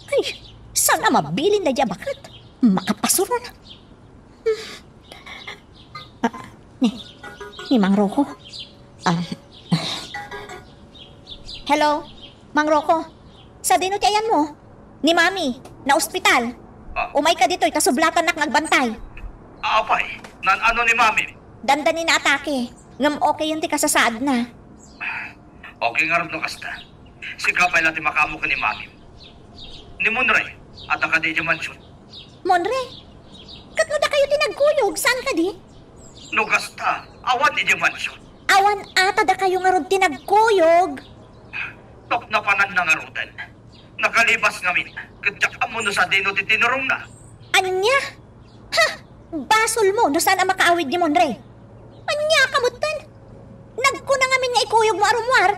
Ay, saan a mabilin daydiay a baket. Makapasuron. Ah, ni, ni Mang Rocco. Ah. Hello, Mang Rocco. Sadino ti ayanmo? Ni Mami, naospital. Ah. Umayka ditoy ta sublatannak nga agbantay. Apay, naan-ano ni Mami? Dandani naatake, ngem okayen ti kasasaadna. Okay ngarud no kasta. Sika pay la ti makaammo ken ni Mami. Ni Monrey, adda kadi idiay mansion? Monrey, ket no dakayo ti nagkuyog, saan kadi? No kasta, awan idiay mansion. Awan a ta dakayo ngarud ti nagkuyog. Napnapananna ngaruden. Nakalibas ngamin, ket diak ammo no sadino ti tinurongna. Ania? Ha! Basolmo no saan a makaawid ni Monrey. Ania ka metten? Nagkuna ngamin nga ikuyogmo a rummuar.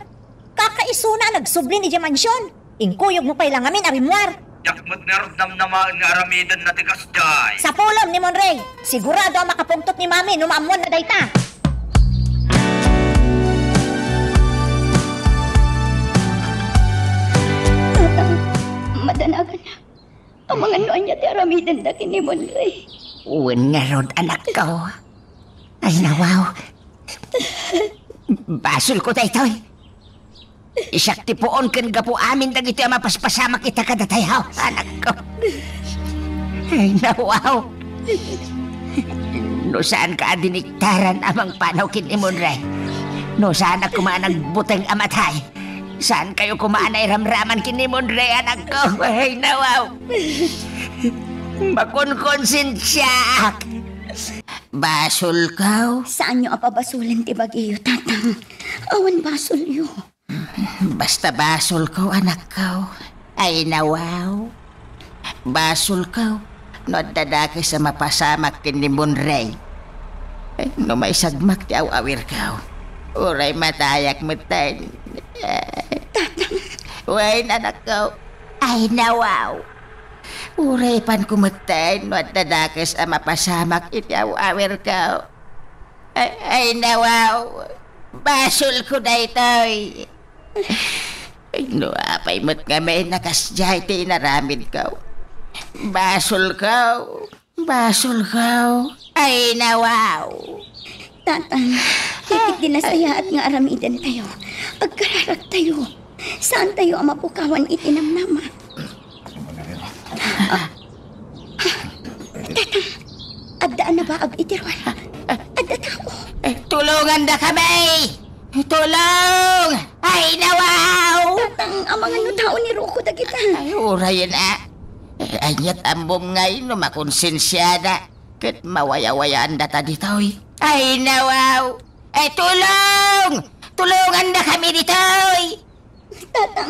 Kakaisuna a nagsublin idiay mansion. Inkuyogmo pay la ngamin a rimmuar. Diak met ngarud namnamaen nga aramidenna ti kasdiay. Sapulem ni Monrey. Sigurado a makapungtot ni Mami no maammuanna dayta. Tatang, madanagan. Amangan no ania ti aramidenda ken ni Monrey. Wen ngarud, anakko. Ay, nawaw. Basolko daytoy. Siak ti puon ken gapu amin dagitoy a mapaspasamak ita kadatayo, anakko. Ay, nawaw. No saanka a diniktaran a mangpanaw ken ni Monrey. No saanak koma a nagbuteng a matay. Saankayo koma a nairamraman ken ni Monrey, anakko. Ay, nawaw. Makonkonsensiaak. Basolko. Saanyo a pabasolen ti bagiyo, Tatang. Awan basolyo. Basta basolko, anakko. Ay, nawaw. Basolko no adda dakes a mapasamak ken ni Monrey. Ay, no maisagmak ti aw-awirko, uray matayak metten. Tatang. Wen, anakko. Ay, nawaw. Uray panko metten no adda dakes a mapasamak iti aw-awirko. Ay, ay, nawaw. Basolko daytoy. Ay, no apay met ngamin a kasdiay ti inaramidko. Basolko. Basolko. Ay, nawaw. Tatang, iti nasayaat nga aramidentayo, agkararagtayo. Saantayo a mapukawan iti namnama. Tatang, adda a nabaag iti ruar. Adda tao. Eh, tulongandakami! Tulong! Ay, nawaw! Tatang, amangan no tao ni Rocco dagita. Ay, urayen a. Eh, aniat ammom ngay no makonsensiada ket mawayawayaandata ditoy. Ay, nawaw! Eh, tulong! Tulongandakami ditoy! Tatang.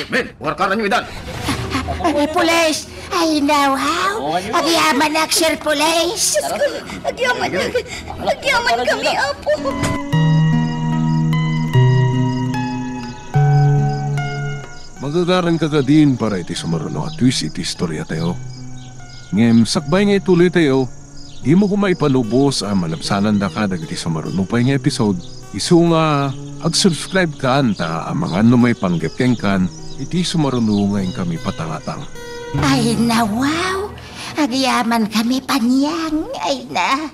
Men, warkaranyo idan. Ay, pulis! Ay, nawaw! Agyamanak, Sir Pulis! Diyos ko, agyamanak! Agyamanak kami, Apo! Magagaranka kadin para iti sumaruno a twist iti istoriatayo. Ngem sakbay nga ituloytayo, dimo koma ipalubos a malabsanandaka dagiti sumaruno pay nga episode, isu nga ag-subscribe kan ta amangan no maipanggep kenkan iti sumaruno nga inkami patangatang. Ay, nawaw! Agyamankami, Panyang. Ay na.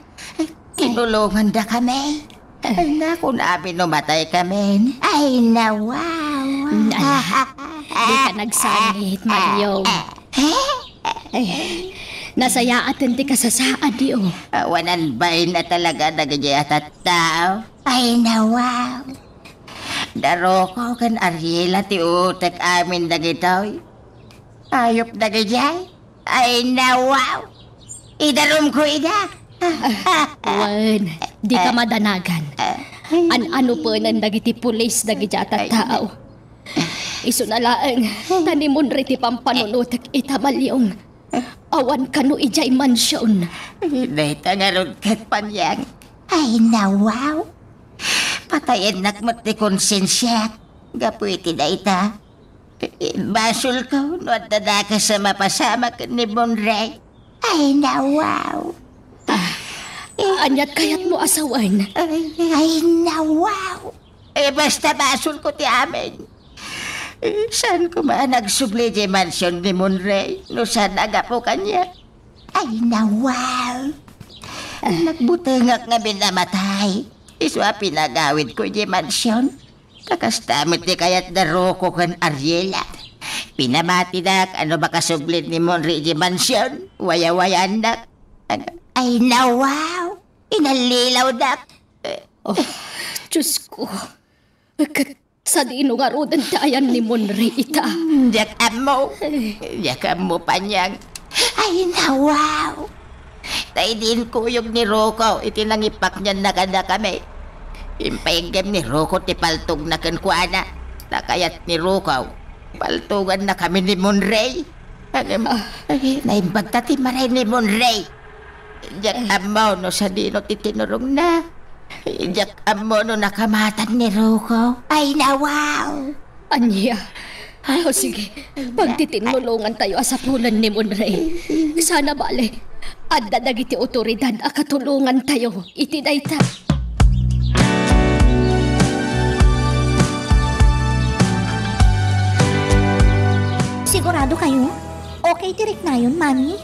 Tinulongandakami. Ay na, kun amin no mataykamin. Ay na, wow. Ay, dika nagsangit, Malyong. Ay, nasayaaten ti kasasaadyo. Awan bain a talaga dagiti a tattao. Ay na, wow. Da Rocco ken Ariela ti utek amin dagitoy. Ayup dagijay. Ay na, wow. Idarumko ida. Wen, dika madanagan. An-ano penen dagiti pulis dagiti a tattao. Isuna laeng, ta ni Monre ti pampanunotek ita, Malyong. Awan kano idiay mansion. Dayta ngarud ket, Panyang. Ay na, wow. Patayennak met ti konsensiak gapu iti dayta. Basolko no adda dakes a mapasamak ni Monre. Ay na, wow. Aniat kayatmo a sawen? Ay, ay na, wow. Eh, basta basolko ti amin. Eh, saan koma a nagsubli di mansion ni Monre no saan a gapu kaniak? Ay na, wow. Nagbutengak ngamin a matay. Isu a pinagawidko di mansion. Ta kasta met ti kayat da Rocco ken Ariela. Pinamatidak a no makasubli ni Monre idiay mansion, wayawayaannak. Ay na, wow! Inallilawdak. Oh, Diyos ko. Ket sadino ngaruden ti ayan ni Monre ita? Diak ammo. Diak ammo, Panyang. Ay na, wow! Ta idi inkuyog ni Rocco iti nangipaknianna kadakami, impayenggem ni Rocco ti paltogna kenkuana. Ta kayat ni Rocco, paltogannakami ni Monre. Ngem, ah, ay, naimbag ta ti maray ni Monre. Diak ammo no sadino ti tinurongna. Diak ammo no nakamatan ni Rocco. Ay na, wow! Ania? O sige, pagtitinulongantayo a sapulen ni Monre. Sana bale, adda dagiti otoridad a katulongantayo iti dayta. Sigurado kayo? Okay ti riknayon, Mami?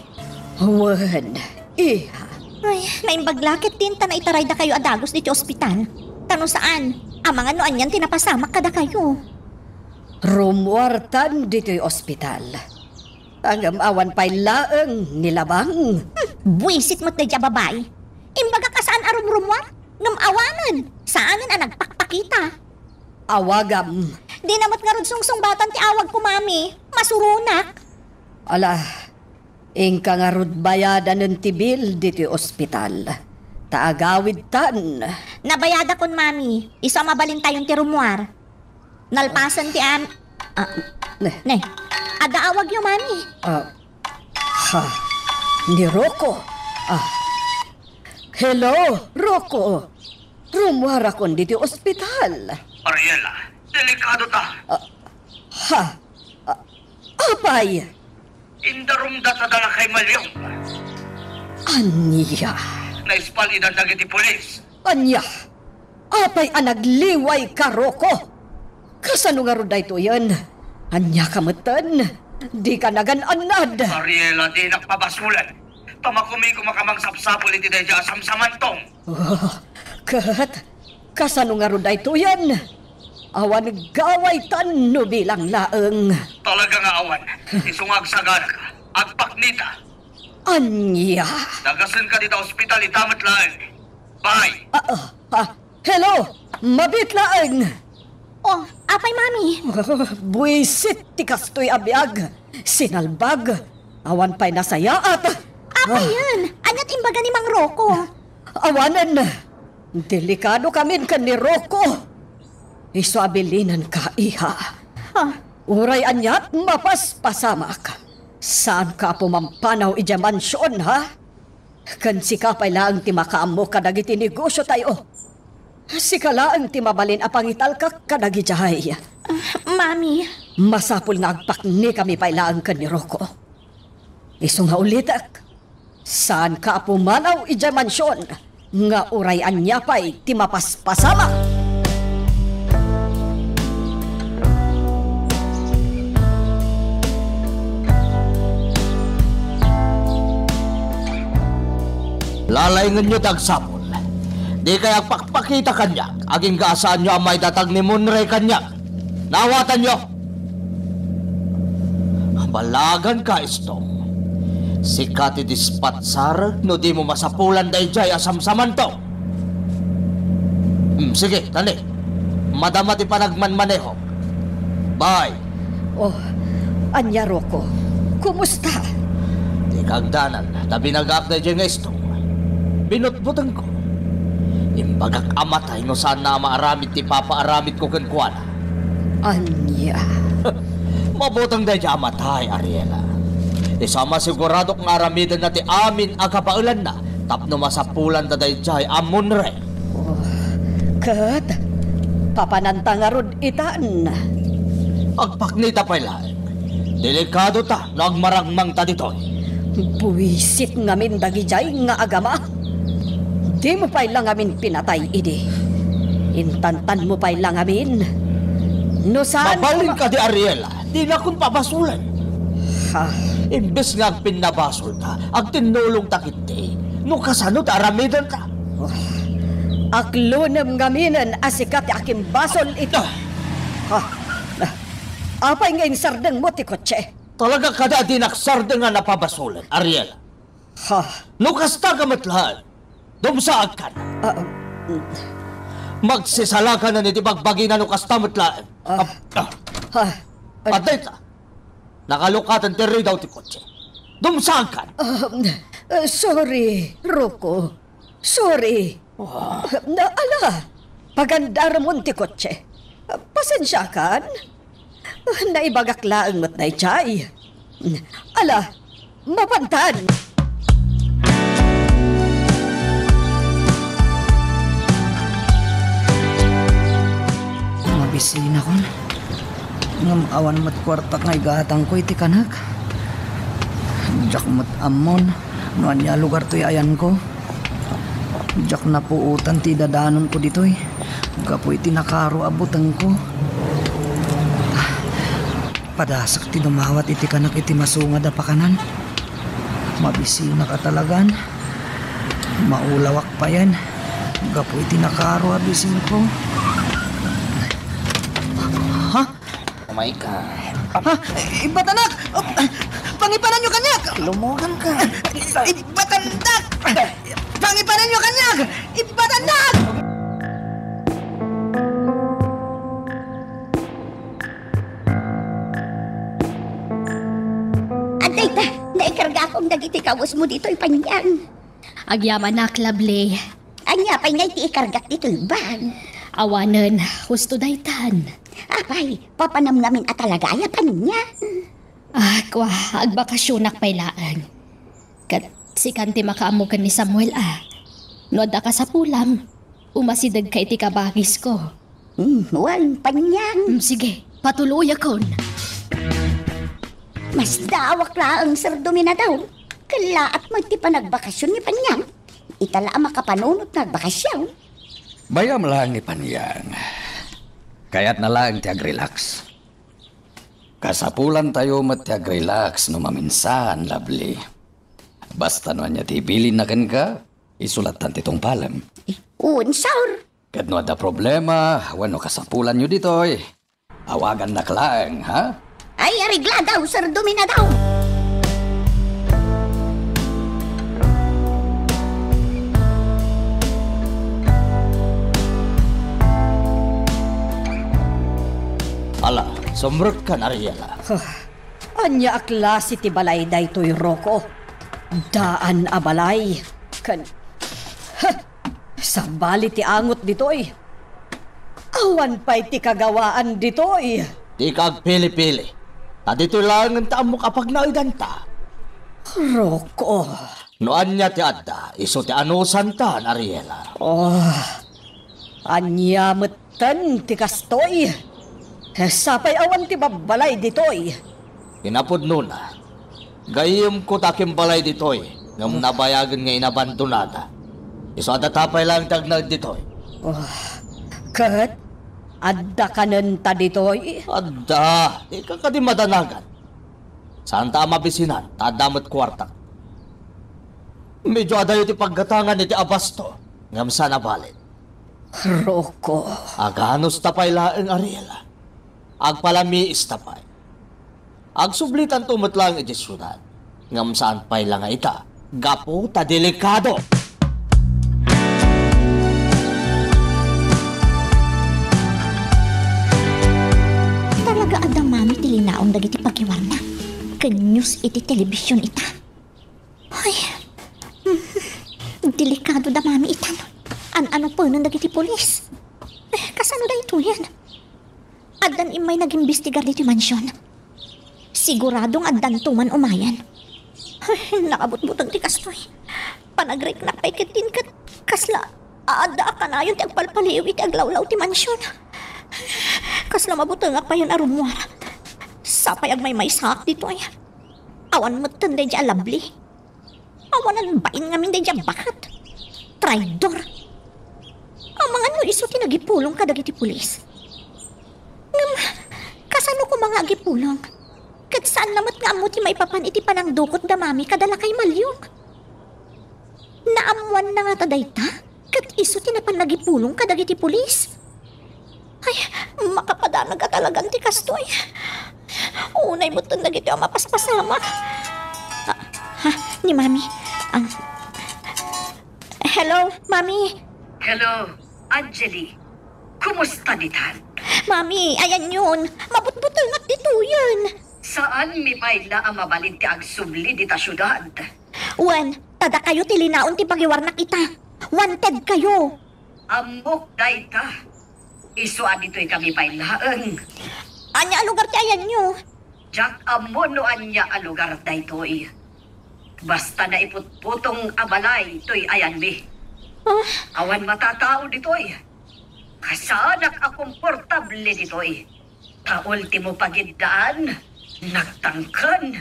Wen, iha. Ay, naimbag la ket din ta naitarayda kayo a dagus diti ospital. Ta no saan, amangan no anian ti napasamak kadakayo. Rummuartan ditoy ospital. Ngem awan pay laeng ni Labang. Hmm, buisit met daydiay a babai. Imbagak a saan a rumrummuar, ngem awanen. Saanen a nagpakpakita. Awagam. Dina met ngarud sungsungbatan ti awagko, Mami. Masuronak. Ala, inka ngarud bayadanen ti bill ditoy ospital. Ta agawidtan. Nabayadakon, Mami. Isu a mabalintayon ti rummuar. Nalpasen ti am-, ah, ne. Ne. Adda awagyo, Mami. Ah, ha. Ni Rocco. Ah. Hello, Rocco. Rummuarakon ditoy ospital. Ariela, delikado ta. Ah, ha. Ah, apay? Indarumda ta dala kay Malyong. Ania? Naispal ida dagiti pulis. Ania? Apay a nagliwayka, Rocco? Kasano ngarud daytoyen? Ania ka metten? Dika nagan-annad. Ariela, dinak pabasolen. Pamakumikom a kamangsapsapul iti daydiay a samsamantong. Oh, ket kasano ngarud daytoyen? Awan gawaytan no bilang laeng. Talaga nga awan. Isu nga agsaganak, agpaknita. Ania? Dagasenka dita ospital ita met laeng. Bye. Ah, ah, ah, hello! Mabiit laeng! Oh, apay, Mami? Buisit ti kastoy a biag. Sinalbag. Awan pay nasayaat. Apay yan? Aniat imbaga ni Mang Rocco? Awanen. Delikado kamin ken ni Rocco. Isu a bilinenka, iha. Ha? Uray aniat mapaspasamak. Saanka a pumampanaw idiay mansion, ha? Ken sika pay laeng ti makaammo kadagiti negosiotayo. Sika laeng ti mabalin a pangitalkak kadagidiay. Ah, Mami. Masapul nga agpaknikami pay laeng ken ni Rocco. Isu nga ulitek, saanka a pumanaw idiay mansion nga uray ania pay ti mapaspasamak. Lalaingenyo ti agsapul. Dikay agpakpakita kaniak, agingga a saanyo a maidatag ni Monroy kaniak. Naawatanyo? Balaganka, Estong. Sika ti dispatsarek no dimo masapulan daydiay a samsamanto. Hmm, sige, tani. Madama ti panagmanmaneho. Bye. Oh, ania, Rocco? Kumusta? Dika agdanag, ta binagaak daydiay nga Estong. Binutbutengko. Imbagak a matay no saanna a maaramid ti ipapaaramidko kenkuana. Ania? Mabuteng daydiay a matay, Ariela. Isu a masiguradok nga aramidenna ti amin a kabaelanna tapno masapulanda daydiay a Monroy. Oh, ket papananta ngarud itan? Agpaknita pay laeng. Delikadota no agmarangmangta ditoy. Buisit ngamin dagidiay nga agama. Dimo pay la ngamin pinatay idi. Intantanmo pay la ngamin. No saan Mabalin kadi, Ariela, dinakon pabasolen. Ha? Imbes nga agpinnabasolta, agtinnulongta ketdi. No kasano ti aramidenta? Oh, aklonem ngaminen a sika ti akimbasol iti Ah! Ha? Apay nga insardengmo ti kotse? Talaga kadi a dinak sardengan a pabasolen, Ariela? Ha? No kasta ka met laeng, dumsaagkan. Ah, mm. Magsisalakan iti bagbagina no kasta met laeng. Ah. Ah, ah. Ha? Adda ita. Nakalukaten ti ridaw ti kotse. Dumsaagkan. Ah, eh, sorry, Rocco. Sorry. Ah. Na, ala, pagandaramon ti kotse. Pasensiakan. Naibagak laeng met daydiay. Ala, mapantan. Mabisinakon. Ngem awan met kuartak nga igatangko iti kanak. Diak met ammon no ania lugar toy ayanko. Diak napuotan ti idadanonko ditoy gapu iti nakaro a butengko. Padasek ti dumawat iti kanak iti masungad a pakanan. Mabisinak a talagan. Maulawak payen gapu iti nakaro a bisingko. Ha? Oh my God. Ha? Ibbatanak! Pangipananyo kaniak! Lumugan ka. Ibbatanak! Pangipananyo kaniak! Ibbatanak! Adda ita, naikargakon dagiti kawesmo ditoy, Panyang. Agyamanak, Lovely. Ania pay ngay ti ikargak ditoy bag? Awanen, husto daytan. Apay, papanam ngamin a talaga aya, Panyang? Ah, kua, agbakasionak pay laeng. Ket sikan ti makaammo ken ni Samuel a. No adda kasapulam, umasidegka iti kabagisko. Hmm, wen, Panyang. Hmm, sige, patuloyakon. Masdaawak laeng, Sir Dominado. Kellaat met ti panagvakasyon ni Panyang. Ita la a makapanunot nga agbakasyon. Bayam laeng ni Panyang. Kayatna laeng ti agrelax. Kasapulantayo met ti agrelax no maminsan, Lovely. Basta no ania ti ibilinna kenka, isu lattan ti tungpalem. Eh, wen, sir. Ket no adda problema, wenno kasapulanyo ditoy, awagannak laeng, ha? Ay, areglado, Sir Dominado! Ala, sumrekkan, Ariela. Huh. Ania a klase ti balay daytoy, Rocco? Daan a balay. Ken, huh, sabali ti angot ditoy. Awan pay ti kagawaan ditoy. Dika agpili-pili. Ta ditoy laengen ti ammok a pagnaedanta. Rocco. No ania ti adda, isu ti anusantan, Ariela. Oh, ania met Ten ti kastoy, sapay awan ti babbalay ditoy. Kinapudnona, gayyemko ta akimbalay ditoy, ngem nabayagen nga inabandonada. Isu a data pay laeng ti agnaed ditoy. Oh, ket adda kanenta ditoy? Adda, dika kadi madanagan. Saanta a mabisinan, ta adda met kuarta. Medyo adayo ti paggatangan iti abasto, ngem saan a balin. Rocco. Aganusta pay laeng, Ariel. Agpalamiista pay. Agsublitanto met laeng iti siudad, ngem saan pay la nga ita, gapu ta delikado. Talaga adda, Mami, ti linaon dagiti pagiwarna. Ken news iti telebision ita. Ay, delikado da, Mami, itan. An-ano penen dagiti pulis? Eh, kasano daytoyen? Addan immay nagimbestigar ditoy mansion. Sigurado nga addanto man umayan. Ay, nakabutbuteng ti kastoy. Panagriknak pay ketdin ket kasla adda a kanayon ti agpalpaliiw iti aglawlaw ti mansion. Kasla mabutengak payen a rummuar. Sapay agmaymaysaak ditoy. Awan metten daydi a Lovely. Awanan bain ngamin daydi a baket. Traidor. Amangan no isu ti nagipulong kadagiti pulis. Ngem, kasano koma nga agipulong? Ket saanna met nga ammo ti maipapan iti panangdukot da Mami kada lakay Maliong. Naammoanna ngata dayta? Ket isu ti napan nagipulong kadagiti pulis? Ay, makapadanag a talagan ti kastoy. Unay metten dagitoy a mapaspasamak. Ah, ha, ni Mami. Ang... Hello, Mami. Hello, Angeli. Kumusta ditan? Mami, ayanyon. Mabutbutengak ditoyen. Saanmi pay la a mabalin ti agsubli dita siudad? Wen, ta dakayo ti linaon ti pagiwarnak ita. Wanted kayo. Ammok dayta. Isu a ditoy kami pay laeng. Ania a lugar ti ayanyo? Diak ammo no ania a lugar daytoy. Basta naiputputong a balay toy ayanmi. Ah? Awan matatao ditoy. Kasaanak a komportable ditoy. Ta ultimo pagiddaan, nagtangken.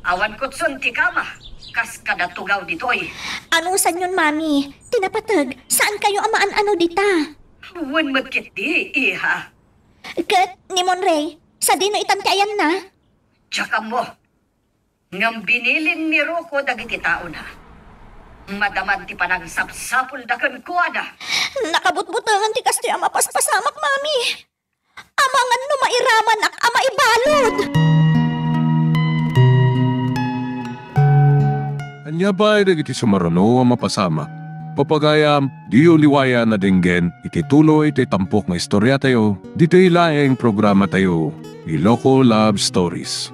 Awan kutson ti kama, kas kada tugaw ditoy. Anusanyon, Mami? Ti napateg, saan kayo a maan-ano dita? Wen met ketdi, iha. Ket ni Monray, sadino itan ti ayanna? Diak ammo. Ngem binilin ni Rocco dagiti taona. Madaman ti panangsapsapulda kenkuana. Nakabutbutengen ti kastoy a mapaspasamak, Mami. Amangan no mairamanak a maibalud. Ania pay dagiti sumaruno a mapasamak? Papagayam, diyo liwayan a denggen iti tuloy ti tampok nga istoriatayo, ditoy laeng programatayo, Iloko Love Stories.